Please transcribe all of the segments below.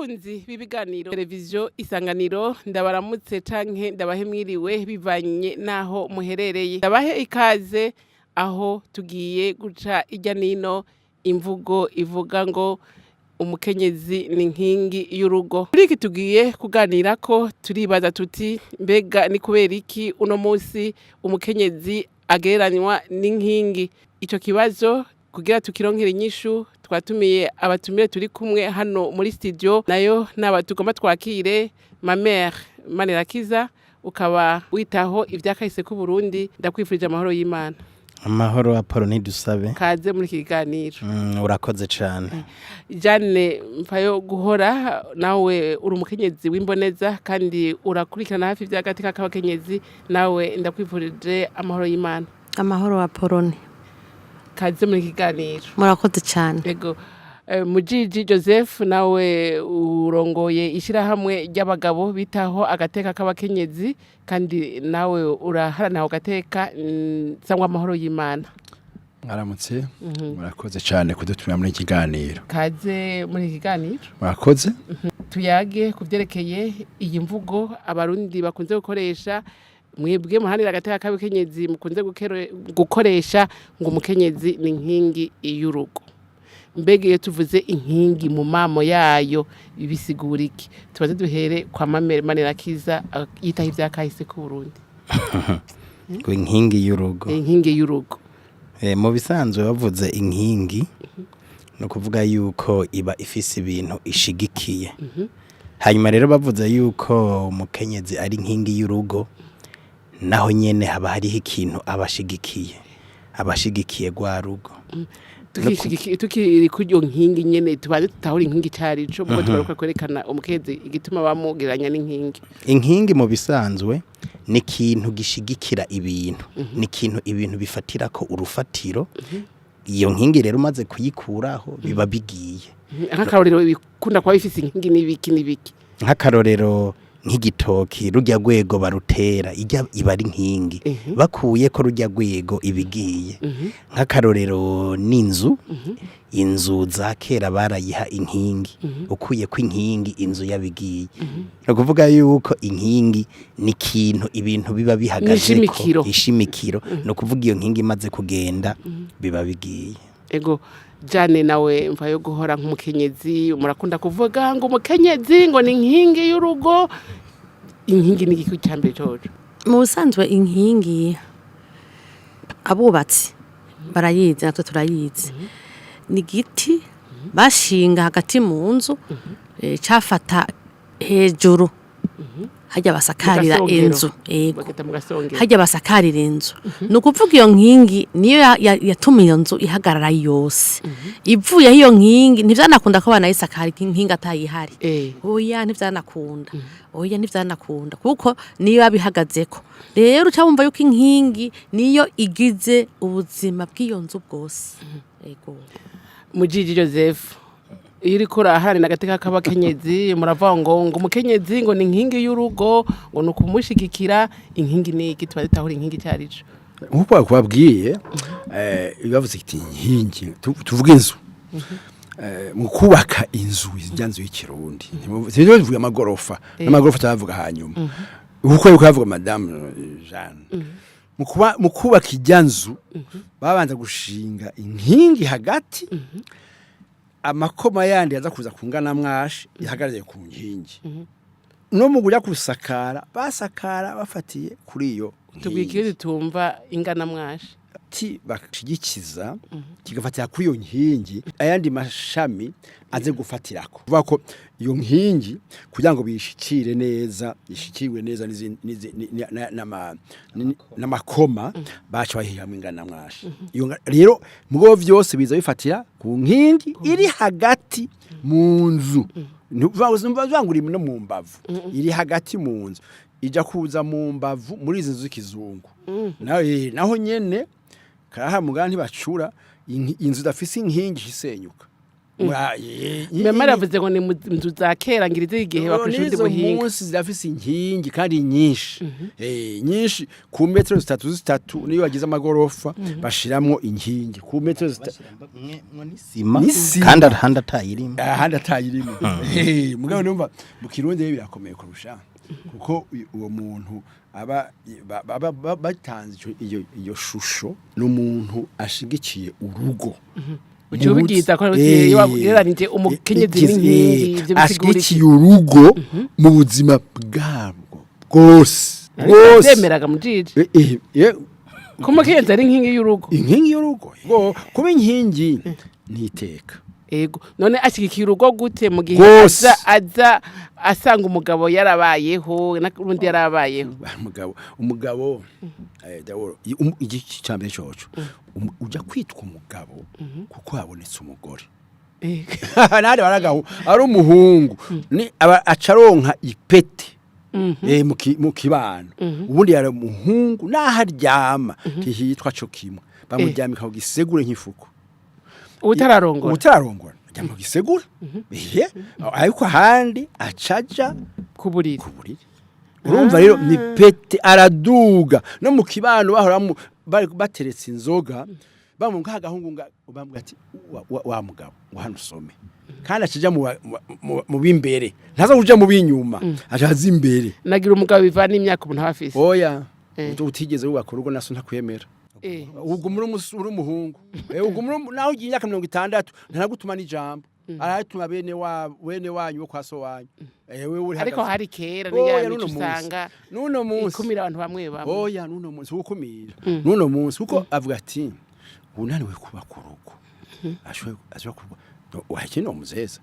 Bakunzi b'ibiganiro televiziyo Isanganiro, ndabaramutse canke ndabahe mwiriwe bivanye naho muherereye. Ndabahe ikaze aho tugiye guca irya nino imvugo ivuga ngo umukenyezi ni inkingi y'urugo. Muri iki tugiye kuganirako, turibaza tuti: mbega ni kubera iki uno munsi umukenyezi agereranywa n'inkingi? Ico kibazo kugira tukironkere inyishu, twatumiye abatumire turi kumwe hano muri studio. Nayo naba tugomba twakire Mamere Manirakiza, ukaba witaho ivyakahise k'u Burundi. Ndakwifurije amahoro y'Imana. Amahoro, Apollo Ntidusabe. Kaze muri iki kiganiro. Urakoze cane. Jane Mfayo Guhora, nawe uri umukenyezi w'imboneza kandi urakurikirana hafi ivy'agateka k'abakenyezi. Nawe ndakwifurije amahoro y'Imana. Amahoro, Apoloni. Kaze muri iki kiganiro. Murakoze cyane. Ego. Mujiji Joseph, nawe urongoye ishirahamwe ry'abagabo bitaho agateka k'abakenyezi kandi nawe uraharanira ako gateka. Sangwa amahoro y'Imana. Mwaramutse, murakoze cyane kudutumira muri iki kiganiro. Kaze muri iki kiganiro. Murakoze. Tuyage ku vyerekeye iyi mvugo Abarundi bakunze gukoresha, mwebwe muharanira agateka k'abakenyezi mukunze gukoresha ngo umukenyezi ni inkingi y'urugo. Mbega iyo tuvuze inkingi mu mamo yayo bisigura iki? Tubaze duhere kwa Mamere Manirakiza yitaho ivyakahise k'u Burundi. Ngo inkingi y'urugo? Inkingi y'urugo. Mu bisanzwe bavuze inkingi, ni ukuvuga yuko iba ifise ibintu ishigikiye. Hanyuma rero bavuze yuko umukenyezi ari inkingi y'urugo, naho nyene haba hariho ikintu aba ashigikiye, aba ashigikiye rwa rugo. Tukiri kuri iyo nkingi nyene, tubanze tutahura inkingi icari co, mugo tugaruka kwerekana umukenyezi igituma bamugereranya n'inkingi. Inkingi mu bisanzwe ni ikintu gishigikira ibintu, ni ikintu ibintu bifatirako urufatiro. Iyo nkingi rero umaze kuyikuraho biba bigiye. Nk'akarorero, bikunda kuba bifise inkingi n'ibiki n'ibiki? Nk'akarorero, nk'igitoki, rujya rwego barutera ijya iba ari inkingi. Bakuye ko rujya rwego ibigiye. Nk'akarorero n'inzu, inzu za kera barayiha inkingi. Ukuye ko inkingi, inzu yabigiye. Ni ukuvuga yuko inkingi ni ikintu ibintu biba bihagaze. N'ishimikiro. Ishimikiro. Ni ukuvuga iyo nkingi imaze kugenda biba bigiye. Ego. Jane nawe mva yo guhora, nk'umukenyezi murakunda kuvuga ngo umukenyezi ngo ni inkingi y'urugo. Inkingi ni igiki cya mbere coco? Mu busanzwe inkingi abubatsi barayizi, natwe turayizi. Ni igiti bashinga hagati mu nzu, cafata hejuru hajya basakarira Mu gasongero. inzu. Yego. Bagita mu gasongero. Hajya basakarira inzu. Ni ukuvuga iyo nkingi niyo yatuma iyo nzu ihagarara yose. Ivuyeho iyo nkingi, ntivyanakunda ko banayisakara inkingi atayihari. Oya, ntivyanakunda. Oya, ntivyanakunda, kuko niyo yabihagazeko. Rero uca wumva yuko inkingi niyo igize ubuzima bw'iyo nzu bwose. Ego. Mujiji Joseph, iyo uriko uraharanira agateka k'abakenyezi muravuga ngo umukenyezi ngo ni inkingi y'urugo, ngo ni ukumushigikira. Inkingi ni iki? Tuba dutahura inkingi icyo ari cyo. Nk'uko bakubabwiye, bavuze iti inkingi, tuvuge inzu. Mu kubaka inzu, ijya nzu y'ikirundi, ntibavuga amagorofa. N'amagorofa turavuga hanyuma, kuko yuko yavuga Madame Jeanne, mu kubaka ijya nzu babanza gushinga inkingi hagati, amakoma yandi yaza kuza kungana mwashi ihagarariye ku nkingi. No mu kuja kusakara, basakara bafatiye kuri iyo Tubwira nkingi. Iyo tutumva ingana mwashi. Ti bashigikiza kigafatira kuri iyo nkingi, ayandi mashami aze gufatirako. Kuvuga ko iyo nkingi kugira ngo bishikire neza, ishikirwe neza n'amakoma, baca bahihamwe ingana mwashi. Iyo rero mugo vyose biza bifatira ku nkingi iri hagati mu nzu. Ntuvuga ngo iri no mu mbavu, iri hagati mu nzu. Ija kuza mu mbavu muri izi nzu z'ikizungu. Naho nyene karaha mugana ntibacura inzu idafise inkingi isenyuka. Mama aravuze ngo ni mu nzu za kera ngira igihe bakoresha ubundi Nizo buhinga. Munsi zirafise inkingi kandi nyinshi, nyinshi ku metero zitatu zitatu. Niyo bagize amagorofa bashiramwo inkingi ku metero zitatu. N'isima. N'isima. Kandi ahandi atayirimo. Ahandi atayirimo. Mugabo numva mu Kirundi rero birakomeye kurusha, kuko uwo muntu aba batanze iyo shusho n'umuntu ashigikiye urugo. Uciye ubibwiza ko iyo wagereranije umukenyezi n'inkingi, ivyo bisigura iki? Ashigikiye urugo mu buzima bwabwo bwose bwose. Byemeraga mujiji ko umukenyezi ari inkingi y'urugo? Inkingi y'urugo. Kuba inkingi ni iteka. Ego, none ashyigikiye urugo gute mu gihe Rwose. aza asanga umugabo yarabayeho n'undi yarabayeho? Umugabo, Daworo, igiki cya mbere coco, uja kwitwa umugabo kuko habonetse umugore. Nandi baragaho ari umuhungu ni aba acaronka ipete mu kibano. Ubundi yari umuhungu, naho aryama ntihitwa co kimwe, bamuryamika ku gisegure nk'ifuko. Utararongora? Utararongora aryama ku gisegure. Ehe, ariko ahandi acaja ku buriri. Ku buriri. Urumva rero ni pete, araduga no mu kibano. Bahora bari bateretse inzoga, bamuha agahungu bamubwira ati: Wa mugabo ngo hano usome." Kandi akija mu b'imbere, ntaza kuja mu b'inyuma, aca aza imbere. Nagira umugabo bivana n'imyaka umuntu aba afise. Oya, utigeze wubaka urugo naso ntakwemera. Uguma uri umuhungu. Uguma naho ugiye imyaka 60, ntanagutuma n'ijambo, aratuma bene wa bene wanyu bo kwa so wanyu. Wewe uri Ariko hagaze. hari kera Oya, niya mico n'uno munsi. usanga N'uno munsi. ikumira abantu bamwe bamwe. Oya, n'uno munsi ukumira, n'uno munsi, kuko avuga ati unaniwe kubaka urugo ashobora kuba wahekene muzeza.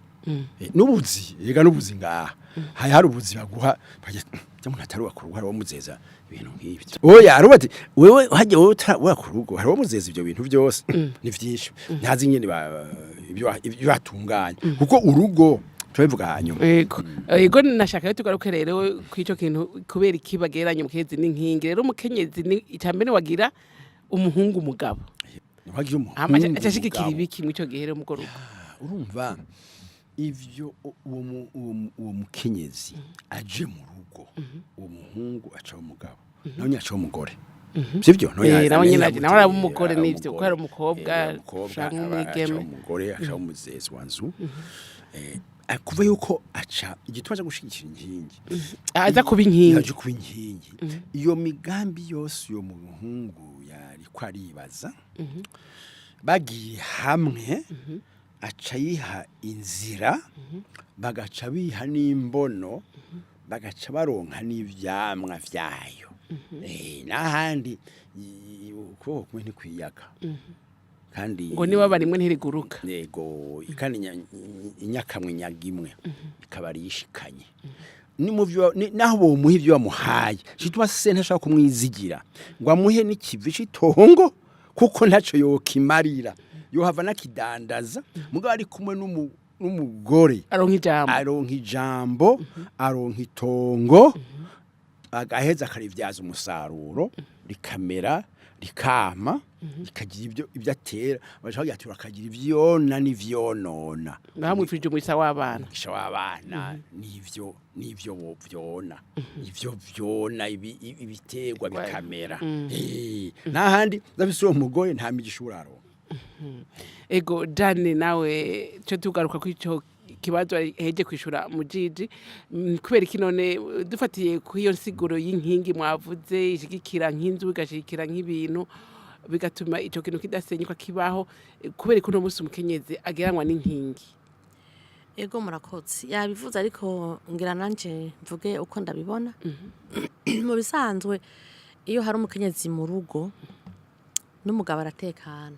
N'ubuzi yega, n'ubuzi ngaha hari ubuzi baguha bajya umuntu atari wakora urugo, hari uwo muzeza ibintu nk'ibyo. Oya, aruba ati wewe hajya wowe utari wakora urugo, hari uwo muzeza ibyo bintu byose ni byinshi, ntazi nyene ibyo batunganya, kuko urugo turabivuga hanyuma. Yego, nashaka yo tugaruke rero kw'ico kintu, kubera iki bagereranya umukenyezi n'inkingi. Rero umukenyezi ni icambere wagira umuhungu umugabo. Wagira umuhungu Hama aca ashigikira umugabo. ibiki mw'ico gihe rero mugo rugo? Urumva ivyo uwo mukenyezi aje mu rugo, uwo muhungu aca umugabo, nawe nyine aca umugore, sivyo? Nawe nyene nawe araba umugore n'ivyo, kuko ari umukobwa canke umwigeme. Umugore aca umuzezi wa nzu. Kuva yuko aca igituma aja gushigikira inkingi. Aza kuba inkingi. Yaje kuba inkingi, iyo migambi yose uyo muhungu yariko aribaza bagiye hamwe, aca yiha inzira, bagaca biha n'imbono, bagaca baronka n'ivyamwa vyayo. N'ahandi ukuboko kumwe ntikwiyaga kandi. Ngo niba barimwe ntiriguruka. Yego, kandi inyakamwe nyaga imwe ikaba ari yishikanye ni mu byo naho bomuha ibyo bamuhaye, gituma se ntashaka kumwizigira ngo amuhe n'ikivi c'itongo, kuko ntaco yokimarira, yohava nakidandaza. Mugabo ari kumwe n'umugore aronka ijambo. Aronka ijambo, aronka itongo, agaheza akarivyaza umusaruro, rikamera, rikama, rikagira ibyo atera. Bashaka kugira ati urakagira ivyona n'ivyonona. Bamwifurije umugisha w'abana. Umugisha w'abana n'ivyo vyona, ivyo vyona ibiterwa bikamera. N'ahandi ndafise uwo mugore, nta migisha uraronka. Ego Jane, nawe cyo tugaruka kuri ico kibazo heje kwishura mujiji. Kubera iki none dufatiye ku iyo nsiguro y'inkingi mwavuze ishigikira nk'inzu, igashigikira nk'ibintu, bigatuma ico kintu kidasenyuka kibaho, kubera ko uno munsi umukenyezi ageranwa n'inkingi? Ego, murakoze. Yabivuze, ariko ngira nanje mvuge uko ndabibona. Mu bisanzwe iyo hari umukenyezi mu rugo, n'umugabo aratekana.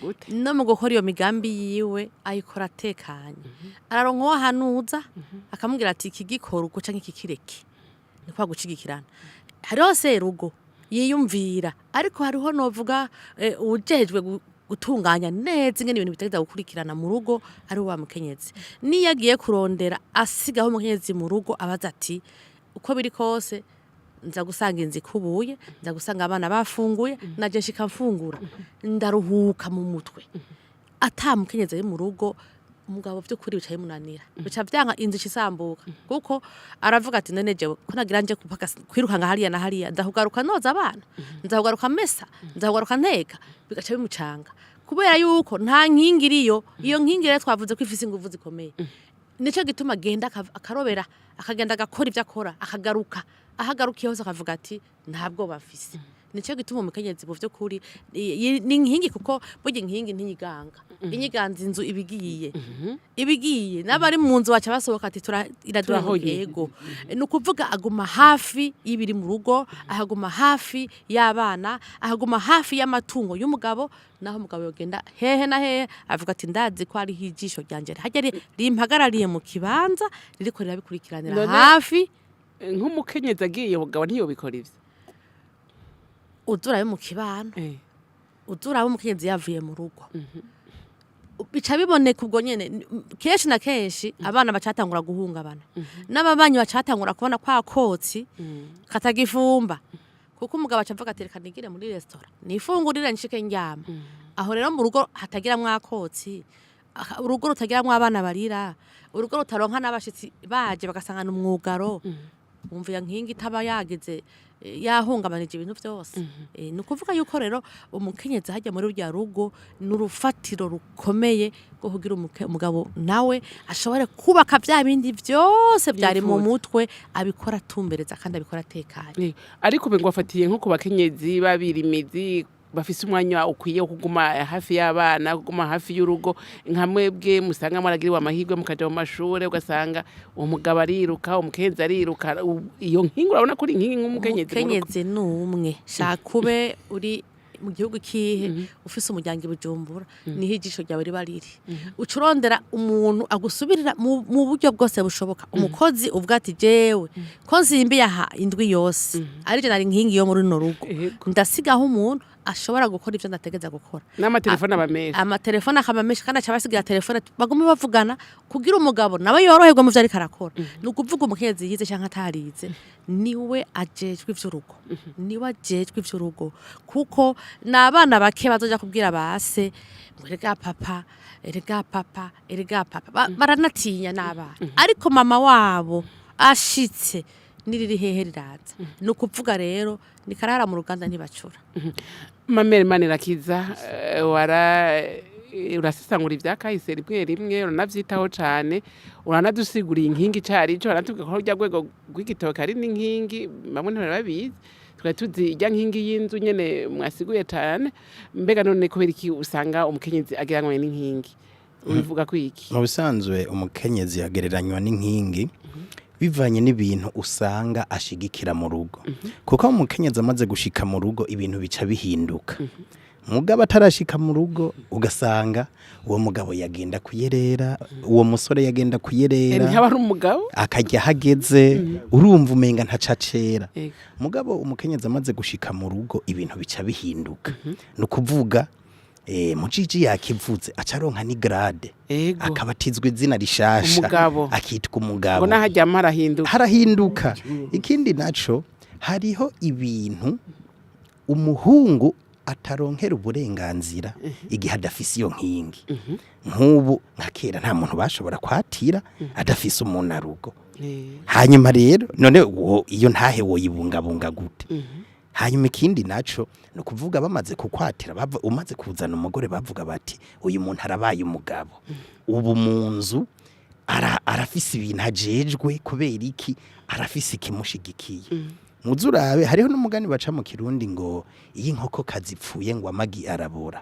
Gute? No mu gukora iyo migambi yiwe ayikora atekanye, araronka uwo ahanuza, akamubwira ati iki gikora uko canke iki kireke. Ni kwa gushigikirana. Hariho serugo yiyumvira, ariko hariho novuga uwujejwe gutunganya neza ingene ibintu bitegerezwa gukurikirana mu rugo ari wa mukenyezi. Niyo agiye kurondera, asigaho umukenyezi mu rugo, abaza ati uko biri kose nza gusanga inzu ikubuye, nza gusanga abana bafunguye, naje nshika mfungura, ndaruhuka mu mutwe. Ata mukenyezi ari mu rugo. Umugabo by'ukuri bica bimunanira, bica vyanka, inzu isambuka, kuko aravuga ati: "None jewe ko nagira nje kupaka kwirukanga hariya na hariya, ndakugaruka noza abana, ndakugaruka mesa, ndakugaruka nteka." Bigaca bimucanga kubera yuko nta nkingi iriyo. Iyo nkingi rero twavuze ko ifise inguvu zikomeye. Nico gituma agenda akarobera, akagenda agakora ibyo akora, akagaruka. Aho agarukiye hose akavuga ati: "Ntabwo bafise." Nico gituma umukenyezi mu vy'ukuri ni inkingi, kuko burya inkingi ntiyiganga. Inyiganza, inzu ibigiye, ibigiye, n'abari mu nzu baca basohoka ati: "Iraduha." Turahoye. Yego, ni ukuvuga aguma hafi y'ibiri mu rugo, akaguma hafi y'abana, akaguma hafi y'amatungo y'umugabo. Naho umugabo yogenda hehe na hehe, avuga ati: "Ndazi ko hariho ijisho ryanje harya rimpagarariye mu kibanza, ririko rirabikurikiranira hafi." Nk'umukenyezi agiye, umugabo ntiyobikora ivyo? Uzurabe mu kibano, uzurabe umukenyezi yavuye mu rugo, bica biboneka ubwo nyene. Kenshi na kenshi abana bacatangura guhungabana, n'ababanyi bacatangura kubona kwa kotsi katagifumba, kuko umugabo aca avuga ati: "Reka nigire muri resitora nifungurire nshike ndyama." Aho rero mu rugo hatagiramwo akotsi, urugo rutagiramwo abana barira, urugo rutaronka n'abashitsi baje bagasangana umwugaro, wumva iyo nkingi itaba yagize yahungabanije ibintu byose. Ni ukuvuga yuko rero umukenyezi hajya muri rurya rugo ni urufatiro rukomeye rwo kugira umugabo nawe ashobore kubaka bya bindi byose byari mu Yifuza. mutwe, abikora atumbereza kandi abikora atekanye. Ariko ubu ngo afatiye nko ku bakenyezi babirimizi bafise umwanya ukwiye wo kuguma hafi y'abana, kuguma hafi y'urugo, nka mwebwe musanga mwaragiriwe amahirwe mukaja mu mashure, ugasanga umugabo ariruka, umukenyezi ariruka. Iyo nkingi urabona ko uri inkingi nk'umukenyezi mu rugo. Umukenyezi ni umwe. Shaka ube uri mu gihugu kihe, ufise umuryango i Bujumbura, niho ijisho ryawe riba riri. Uca urondera umuntu agusubirira mu buryo bwose bushoboka, umukozi uvuga ati: "Jewe ko nsimbiye aha indwi yose, arije nari inkingi yo muri runo rugo, ndasigaho umuntu ashobora gukora ivyo ndategeza gukora." N'amatelefone aba menshi. Amatelefone akaba menshi, kandi aca abasigira telefone bagume bavugana kugira umugabo nawe yoroherwe mu vyo ariko arakora. Ni ukuvuga umukenyezi yize canke atarize, niwe ajejwe ivy'urugo, niwe ajejwe ivy'urugo, kuko ni abana bake bazoja kubwira base ngo: "Erega papa, erega papa, erega papa." Baranatinya n'abana, ariko mama wabo ashitse niriri hehe riraza. Ni ukuvuga rero ni karara mu ruganda ntibacura. Mamere Manirakiza, wara urasesangura ibya kahise rimwe rimwe, uranavyitaho cane, uranadusiguriye inkingi icari ico, uranatubwira ko rurya rwego rw'igitoke ari n'inkingi, bamwe ntibari babizi, twari tuzi irya nkingi y'inzu nyene mwasiguye cane. Mbega none kubera iki usanga umukenyezi agereranywa n'inkingi? Ubivuga ko iki? Mu bisanzwe umukenyezi yagereranywa n'inkingi bivanye n'ibintu usanga ashigikira mu rugo, kuko umukenyezi amaze gushika mu rugo ibintu bica bihinduka. Mugabo atarashika mu rugo ugasanga uwo mugabo yagenda kuyerera, uwo musore yagenda kuyerera, ntihaba ari umugabo, akajya ahageze, urumva umenga ntacacera. Mugabo umukenyezi amaze gushika mu rugo ibintu bica bihinduka. Ni ukuvuga mujiji yakivuze, acaronka ni grade, akabatizwa izina rishasha, Umugabo. akitwa umugabo. Ngo naho aryama harahinduka. Harahinduka. Ikindi naco, hariho ibintu umuhungu ataronkera uburenganzira igihe adafise iyo nkingi. Nk'ubu nka kera nta muntu bashobora kwatira adafise umunarugo. Hanyuma rero none iyo ntahe woyibungabunga gute? Hanyuma ikindi naco ni ukuvuga bamaze kukwatira, umaze kuzana umugore, bavuga bati: "Uyu muntu arabaye umugabo, ubu mu nzu arafise ibintu ajejwe." Kubera iki? Arafise ikimushigikiye. Muze urabe, hariho n'umugani baca mu Kirundi ngo: "Iyo inkoko kazipfuye ngo amagi arabora."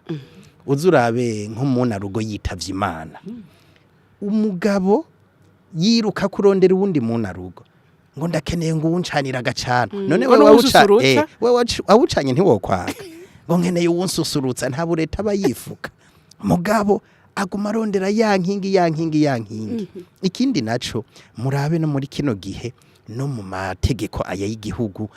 Uze urabe nk'umunarugo yitavye Imana, umugabo yiruka kurondera uwundi munarugo ngo: "Ndakeneye ngo uwuncanira agacana." None Ngo wewe n'uwususurutsa? Wewe awucanye ntiwokwaka, ngo: "Nkeneye uwunsusurutsa." Nta bureta aba yifuka, mugabo aguma arondera ya nkingi, ya nkingi, ya nkingi. Ikindi naco, murabe no muri kino gihe, no mu mategeko aya y'igihugu,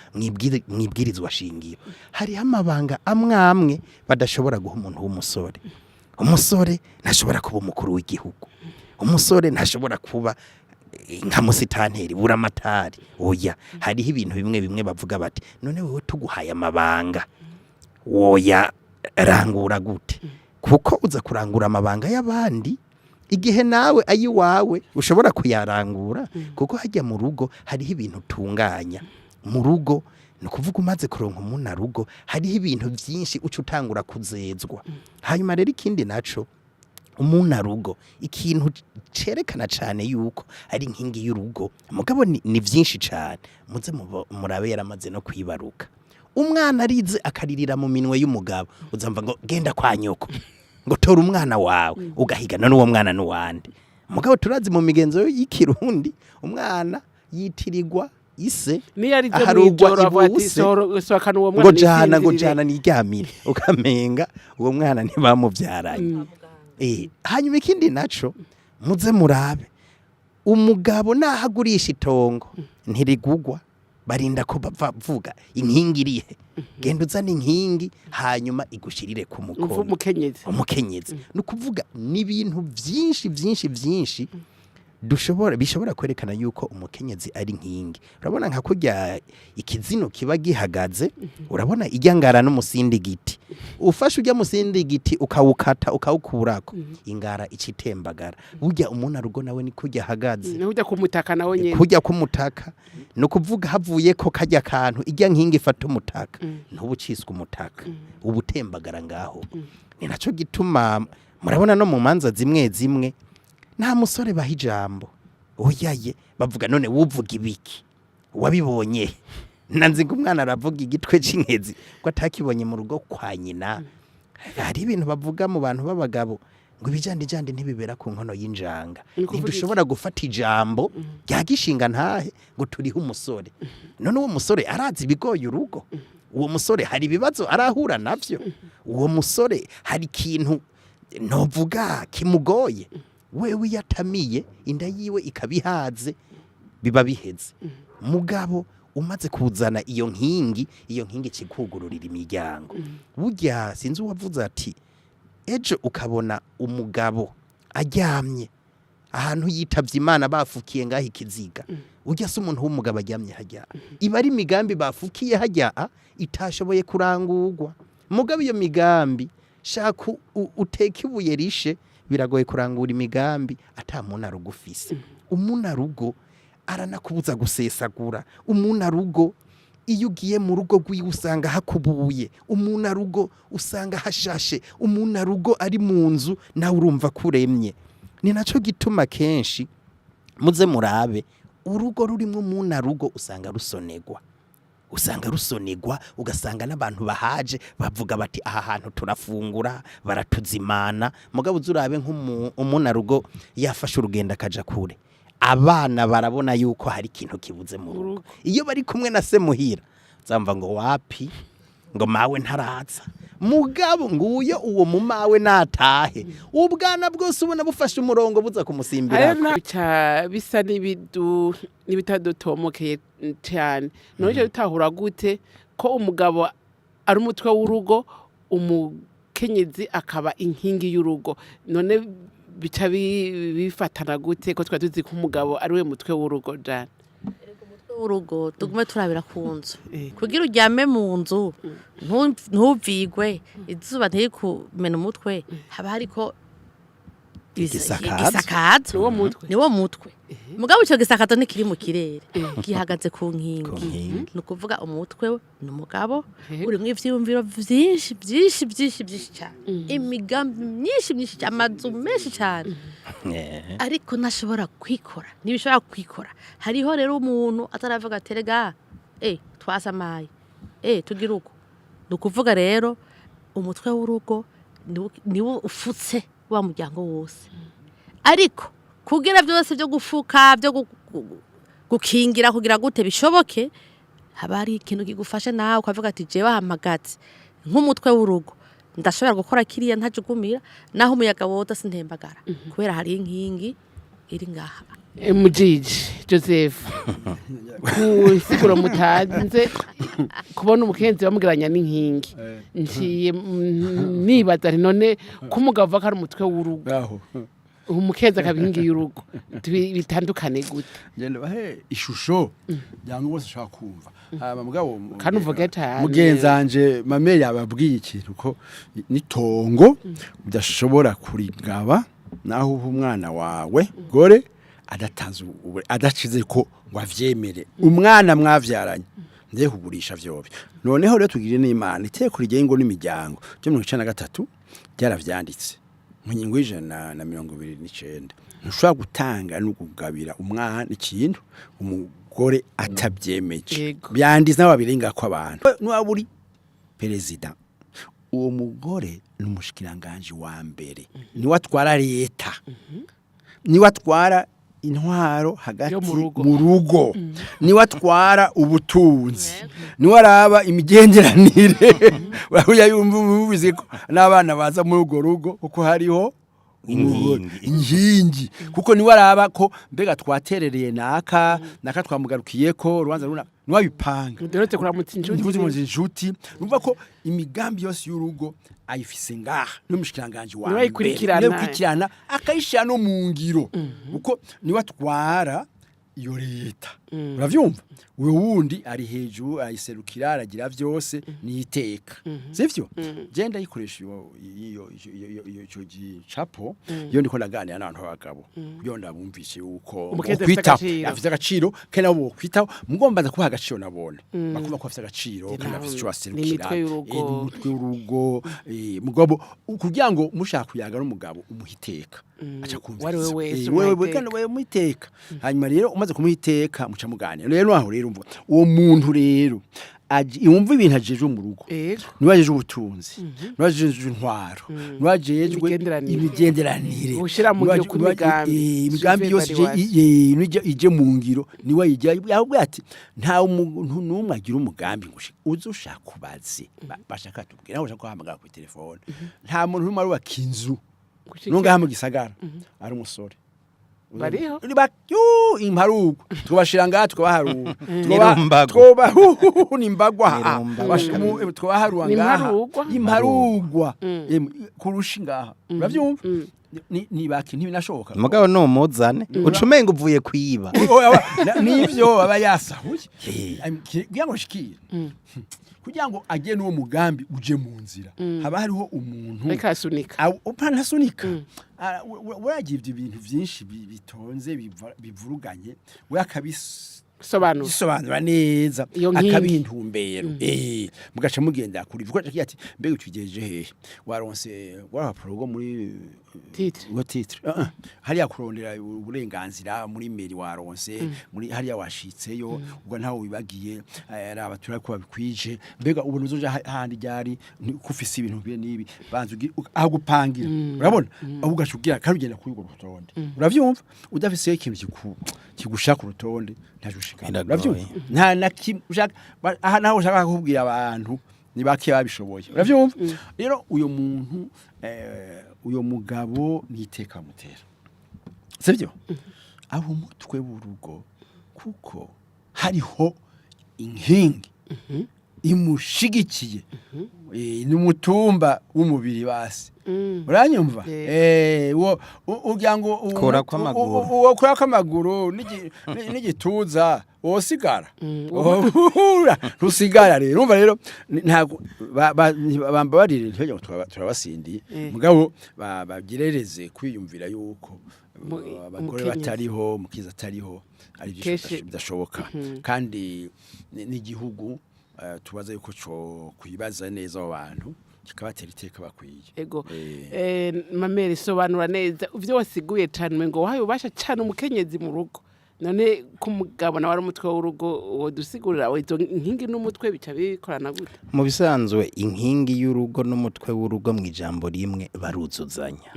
mwibwirizwa shingiro, hariho amabanga amwe amwe badashobora guha umuntu w'umusore. Umusore ntashobora kuba umukuru w'igihugu, umusore ntashobora kuba nka musitanteri, buramatari, oya. Hariho ibintu bimwe bimwe bavuga bati: "None wewe tuguhaye amabanga woya rangura gute?" Kuko uza kurangura amabanga y'abandi. Igihe nawe ayiwawe ushobora kuyarangura, kuko hajya mu rugo hariho ibintu utunganya mu rugo. Ni ukuvuga umaze kuronka umunarugo, hariho ibintu byinshi uca utangura kuzezwa. Hanyuma rero ikindi naco, umunarugo, ikintu cerekana cane yuko ari inkingi y'urugo, mugabo ni vyinshi cane. Muze murabe yaramaze no kwibaruka, umwana arize akaririra mu minwe y'umugabo, uzamva ngo genda kwa nyoko, ngo tora umwana wawe, ugahigana n'uwo mwana n'uwande. Mugabo turazi mu migenzo y'ikirundi umwana yitirirwa ise. Niyo arize Aharugwa mw'ijoro avuga ati ibuse. Sohokana uwo mwana ngo jana, ngo nisinzirire." Jana niryamire, ukamenga uwo mwana ntibamubyaranye. Hanyuma ikindi naco, muze murabe umugabo naho agurisha itongo ntirigugwa, barinda ko bavuga inkingi irihe, genda uzane inkingi hanyuma igushirire ku Umva mukono. Umukenyezi. Umukenyezi. Ni ukuvuga ni ibintu byinshi byinshi byinshi dushobora bishobora kwerekana yuko umukenyezi ari inkingi. Urabona nka kurya ikizino kiba gihagaze, urabona ijya ngara n'umusindi giti, ufashe ujya musindi giti ukawukata ukawukurako, ingara icitembagara. Burya umunarugo nawe ni kurya ahagaze. Ujya kumutaka nawe nyene. Kujya k'umutaka, ni ukuvuga havuye ko kajya kantu ijya nkingi ifata umutaka, ntuba uciswe umutaka, uba utembagara ngaho. Ni nacyo gituma murabona no mu manza zimwe zimwe nta musore baha ijambo, oyaye, bavuga none wuvuga ibiki wabibonye? Nanzi ngo umwana aravuga igitwe cy'inkezi ko atakibonye mu rugo kwa nyina. Hari ibintu bavuga mu bantu b'abagabo ngo ibijandijandi ntibibera ku nkono y'injanga. Ni ukuvuga iki? Ntidushobora gufata ijambo rya gishinga ntahe ngo turihe umusore. None uwo musore arazi ibigoye urugo? Uwo musore hari ibibazo arahura navyo? Uwo musore hari ikintu novuga kimugoye? Wewe iyo atamiye inda yiwe ikaba ihaze, biba biheze. Mugabo umaze kuzana iyo nkingi, iyo nkingi ikikugururira imiryango. Burya sinzi uwavuze ati ejo ukabona umugabo aryamye ahantu yitavye Imana, bafukiye ngaho ikiziga, urya se umuntu w'umugabo aryamye hajya, iba ari imigambi bafukiye hajya itashoboye kurangurwa. Mugabo iyo migambi shaka uteke ibuye rishe, biragoye kurangura imigambi ata munarugo ufise. Umunarugo aranakubuza gusesagura. Umunarugo iyo ugiye mu rugo rwiwe usanga hakubuye, umunarugo usanga hashashe, umunarugo ari mu nzu nawe urumva ko uremye. Ni naco gituma kenshi muze murabe urugo rurimwo umunarugo usanga rusonegwa, usanga rusonegwa, ugasanga n'abantu bahaje bavuga bati aha hantu turafungura, baratuzimana. Mugabo uze urabe nk'umunarugo yafashe urugendo akaja kure, abana barabona yuko hari ikintu kibuze mu rugo. Iyo bari kumwe na se muhira zamva ngo wapi, ngo mawe ntaraza. Mugabo nguyo uwo mumawe natahe, ubwana bwose ubona bufashe umurongo buza kumusimbira. Bica bisa n'ibitadutomokeye cyane. None icyo bitahura gute ko umugabo ari umutwe w'urugo, umukenyezi akaba inkingi y'urugo? None bica bifatana gute ko twari tuzi ko umugabo ari we mutwe w'urugo, Jane? Urugo tugume turabira ku nzu, kugira uryame mu nzu ntuvigwe izuba, ntirikumena umutwe, haba hariko Igisakazo. Igisakazo. Niwo mutwe. Niwo mutwe. Mugabo ico gisakazo ntikiri mu kirere, gihagaze ku nkingi. Ku nkingi. Ni ukuvuga umutwe ni umugabo, urimwo ivyiyumviro vyinshi vyinshi vyinshi vyinshi cyane, imigambi myinshi myinshi cyane, amazu menshi cyane, ariko ntashobora kwikora, ntibishobora kwikora. Hariho rero umuntu ataravuga ati rega twasamaye, tugira uko. Ni ukuvuga rero umutwe w'urugo niwo ufutse wa muryango wose, ariko kugira byose byo gufuka, byo gukingira, kugira gute bishoboke, haba hari ikintu kigufasha nawe ukavuga ati jewe ahamagaze nk'umutwe w'urugo ndashobora gukora kiriya ntajugumira, naho umuyaga wota sintembagara, kubera hari inkingi iri ngaha. Mujiji Joseph, ku nsiguro mutanze, kubona umukenzi bamugeranya n'inkingi, nciye nibaza nti none ko umugabo avuga ko ari umutwe w'urugo, aho umukenzi akaba inkingi y'urugo, bitandukane gute? Ngenda bahe ishusho yangu bose ushaka kumva. Hama mugabo Kandi uvuge cane. Mugenzanje mame yababwiye ikintu ko nitongo udashobora kurigaba. Naho uha umwana wawe gore adatanze adacize ko ngo avyemere, umwana mwavyaranye ndiye kugurisha vyovyo. Noneho rero tugire n'Imana, iteko rigenga ingo n'imiryango ryo 93 ryaravyanditse mu ngingo y'129: ntushobora gutanga no kugabira umwana ikintu umugore atabyemeje. Byanditse n'abo babirenga ko abantu n'uwaba uri perezida, uwo mugore ni umushikiranganji wa mbere, niwe atwara leta, niwe atwara intwaro hagati Yo mu rugo. mu rugo, niwe atwara ubutunzi, niwe araba imigenderanire. Urahuye yumva ubizi ko n'abana baza muri urwo rugo kuko hariho Inkingi. Inkingi, kuko niwe araba ko mbega twaterereye naka naka, twamugarukiye ko urubanza runa, niwe abipanga. Duherutse kuramutsa inshuti. Ntibuze mu inshuti, numva ko imigambi yose y'urugo ayifise ngaha n'umushikiranganje wa Niwe mbere. ayikurikirana. Niwe ayikurikirana, akayishira no mu ngiro, kuko niwe atwara iyo leta, uravyumva? Uwo wundi ari hejuru ayiserukira, aragira vyose, niteka sivyo? Je ndayikoresha iyo iyo iyo ico gicapo iyo ndiko ndaganira n'abantu b'abagabo, kugira ngo ndabumvishe yuko Umukenyezi afise bokwitaho. agaciro. Afise agaciro kandi nabo bokwitaho, mugomba kubaha agaciro nabone bakumva ko afise agaciro kandi afise ico baserukira. N'imitwe y'urugo. N'umutwe w'urugo. Mugabo kugira ngo mushaka kuyaga n'umugabo, umuha iteka, aca Uwo ari we kumviriza. wese Wewe umuha iteka. kandi wewe umuha iteka, hanyuma rero umaze kumuha iteka muca muganira. Rero aho rero umva uwo muntu rero yumva ibintu ajejwe mu rugo, niwe ajejwe ubutunzi, niwe ajejwe intwaro, niwe ajejwe Imigenderanire. imigenderanire. Gushira mu ngiro kw'imigambi. Imigambi yose Suivez ije mu ngiro, niwe ayijya. Ahubwo ati nta umuntu n'umwe agira umugambi ngo uze ushaka ubaze. Bashaka tubwira aho ushaka guhamagara kuri telefone, nta muntu n'umwe arubaka inzu nungaha mu gisagara ari umusore. Bariho? Imparugwa tukabashira ngaha, tukabaharura. N'irumbago. Twoba nimbagwa. N'irumbago. Tukabaharura Ni ngaha. imparugwa? Imparugwa. Kurusha ngaha, uravyumva? Ni baki, ntibinashoboka. Mugabo numuzane uca umenga uvuye kwiba. Oya, nivyo aba yasahuye. Kugira ngo shikire, kugira ngo agire n'uwo mugambi uje mu nzira, haba hariho umuntu Ariko arasunika. Upa ntasunika. Uragira ibyo bintu byinshi bitonze bivuruganye, we akabis Sobanura. Bisobanura neza. Iyo nkingi. Akabiha intumbero, mugaca mugenda kuri vuga ati mbega utugejeje hehe, waronse warapapuro rwo muri Titre. Ngo titre. Hariya kurondera uburenganzira muri mairie waronse, muri hariya washitseyo, ubwo ntawe wibagiye, araba ko babikwije, mbega ubuntu uzoja handi ryari kufise ibintu bie nibi, banza aho gupangira, urabona aho ugaca ugira kandi ugenda kuri urwo rutonde, uravyumva? Udafise ikintu kigushaka ku rutonde, ntaje ushika. Biragoye. Uravyumva? Nta na kimwe ushaka aha naho ushaka kukubwira abantu ni bake babishoboye, uravyumva? Rero uyo muntu, uyo mugabo niteka mutera, sivyo? Abo umutwe w'urugo, kuko hariho inkingi imushigikiye. Ni umutumba w'umubiri basi, uranyumva? Wo ugira ngo Kora kw'amaguru. Uwo kora kw'amaguru n'igituza wosigara. Ntusigara. Rero urumva rero ntabwo bambabarire, ntibajye ngo turabasindiye. Mugabo bagirereze kwiyumvira yuko abagore Umukenyezi. batariho, umukiza atariho, ari byinshi bidashoboka. Kandi n'igihugu, tubaza yuko co kwibaza neza abo bantu, kikabatera iteka bakwiye. Ego. Mamere, sobanura neza ivyo wasiguye cane, ngo wahaye ububasha cane umukenyezi mu rugo. None ko umugabo nawe ari umutwe w'urugo, wodusigurira izo nkingi n'umutwe bica bikorana gute? Mu bisanzwe inkingi y'urugo n'umutwe w'urugo, mu ijambo rimwe, baruzuzanya,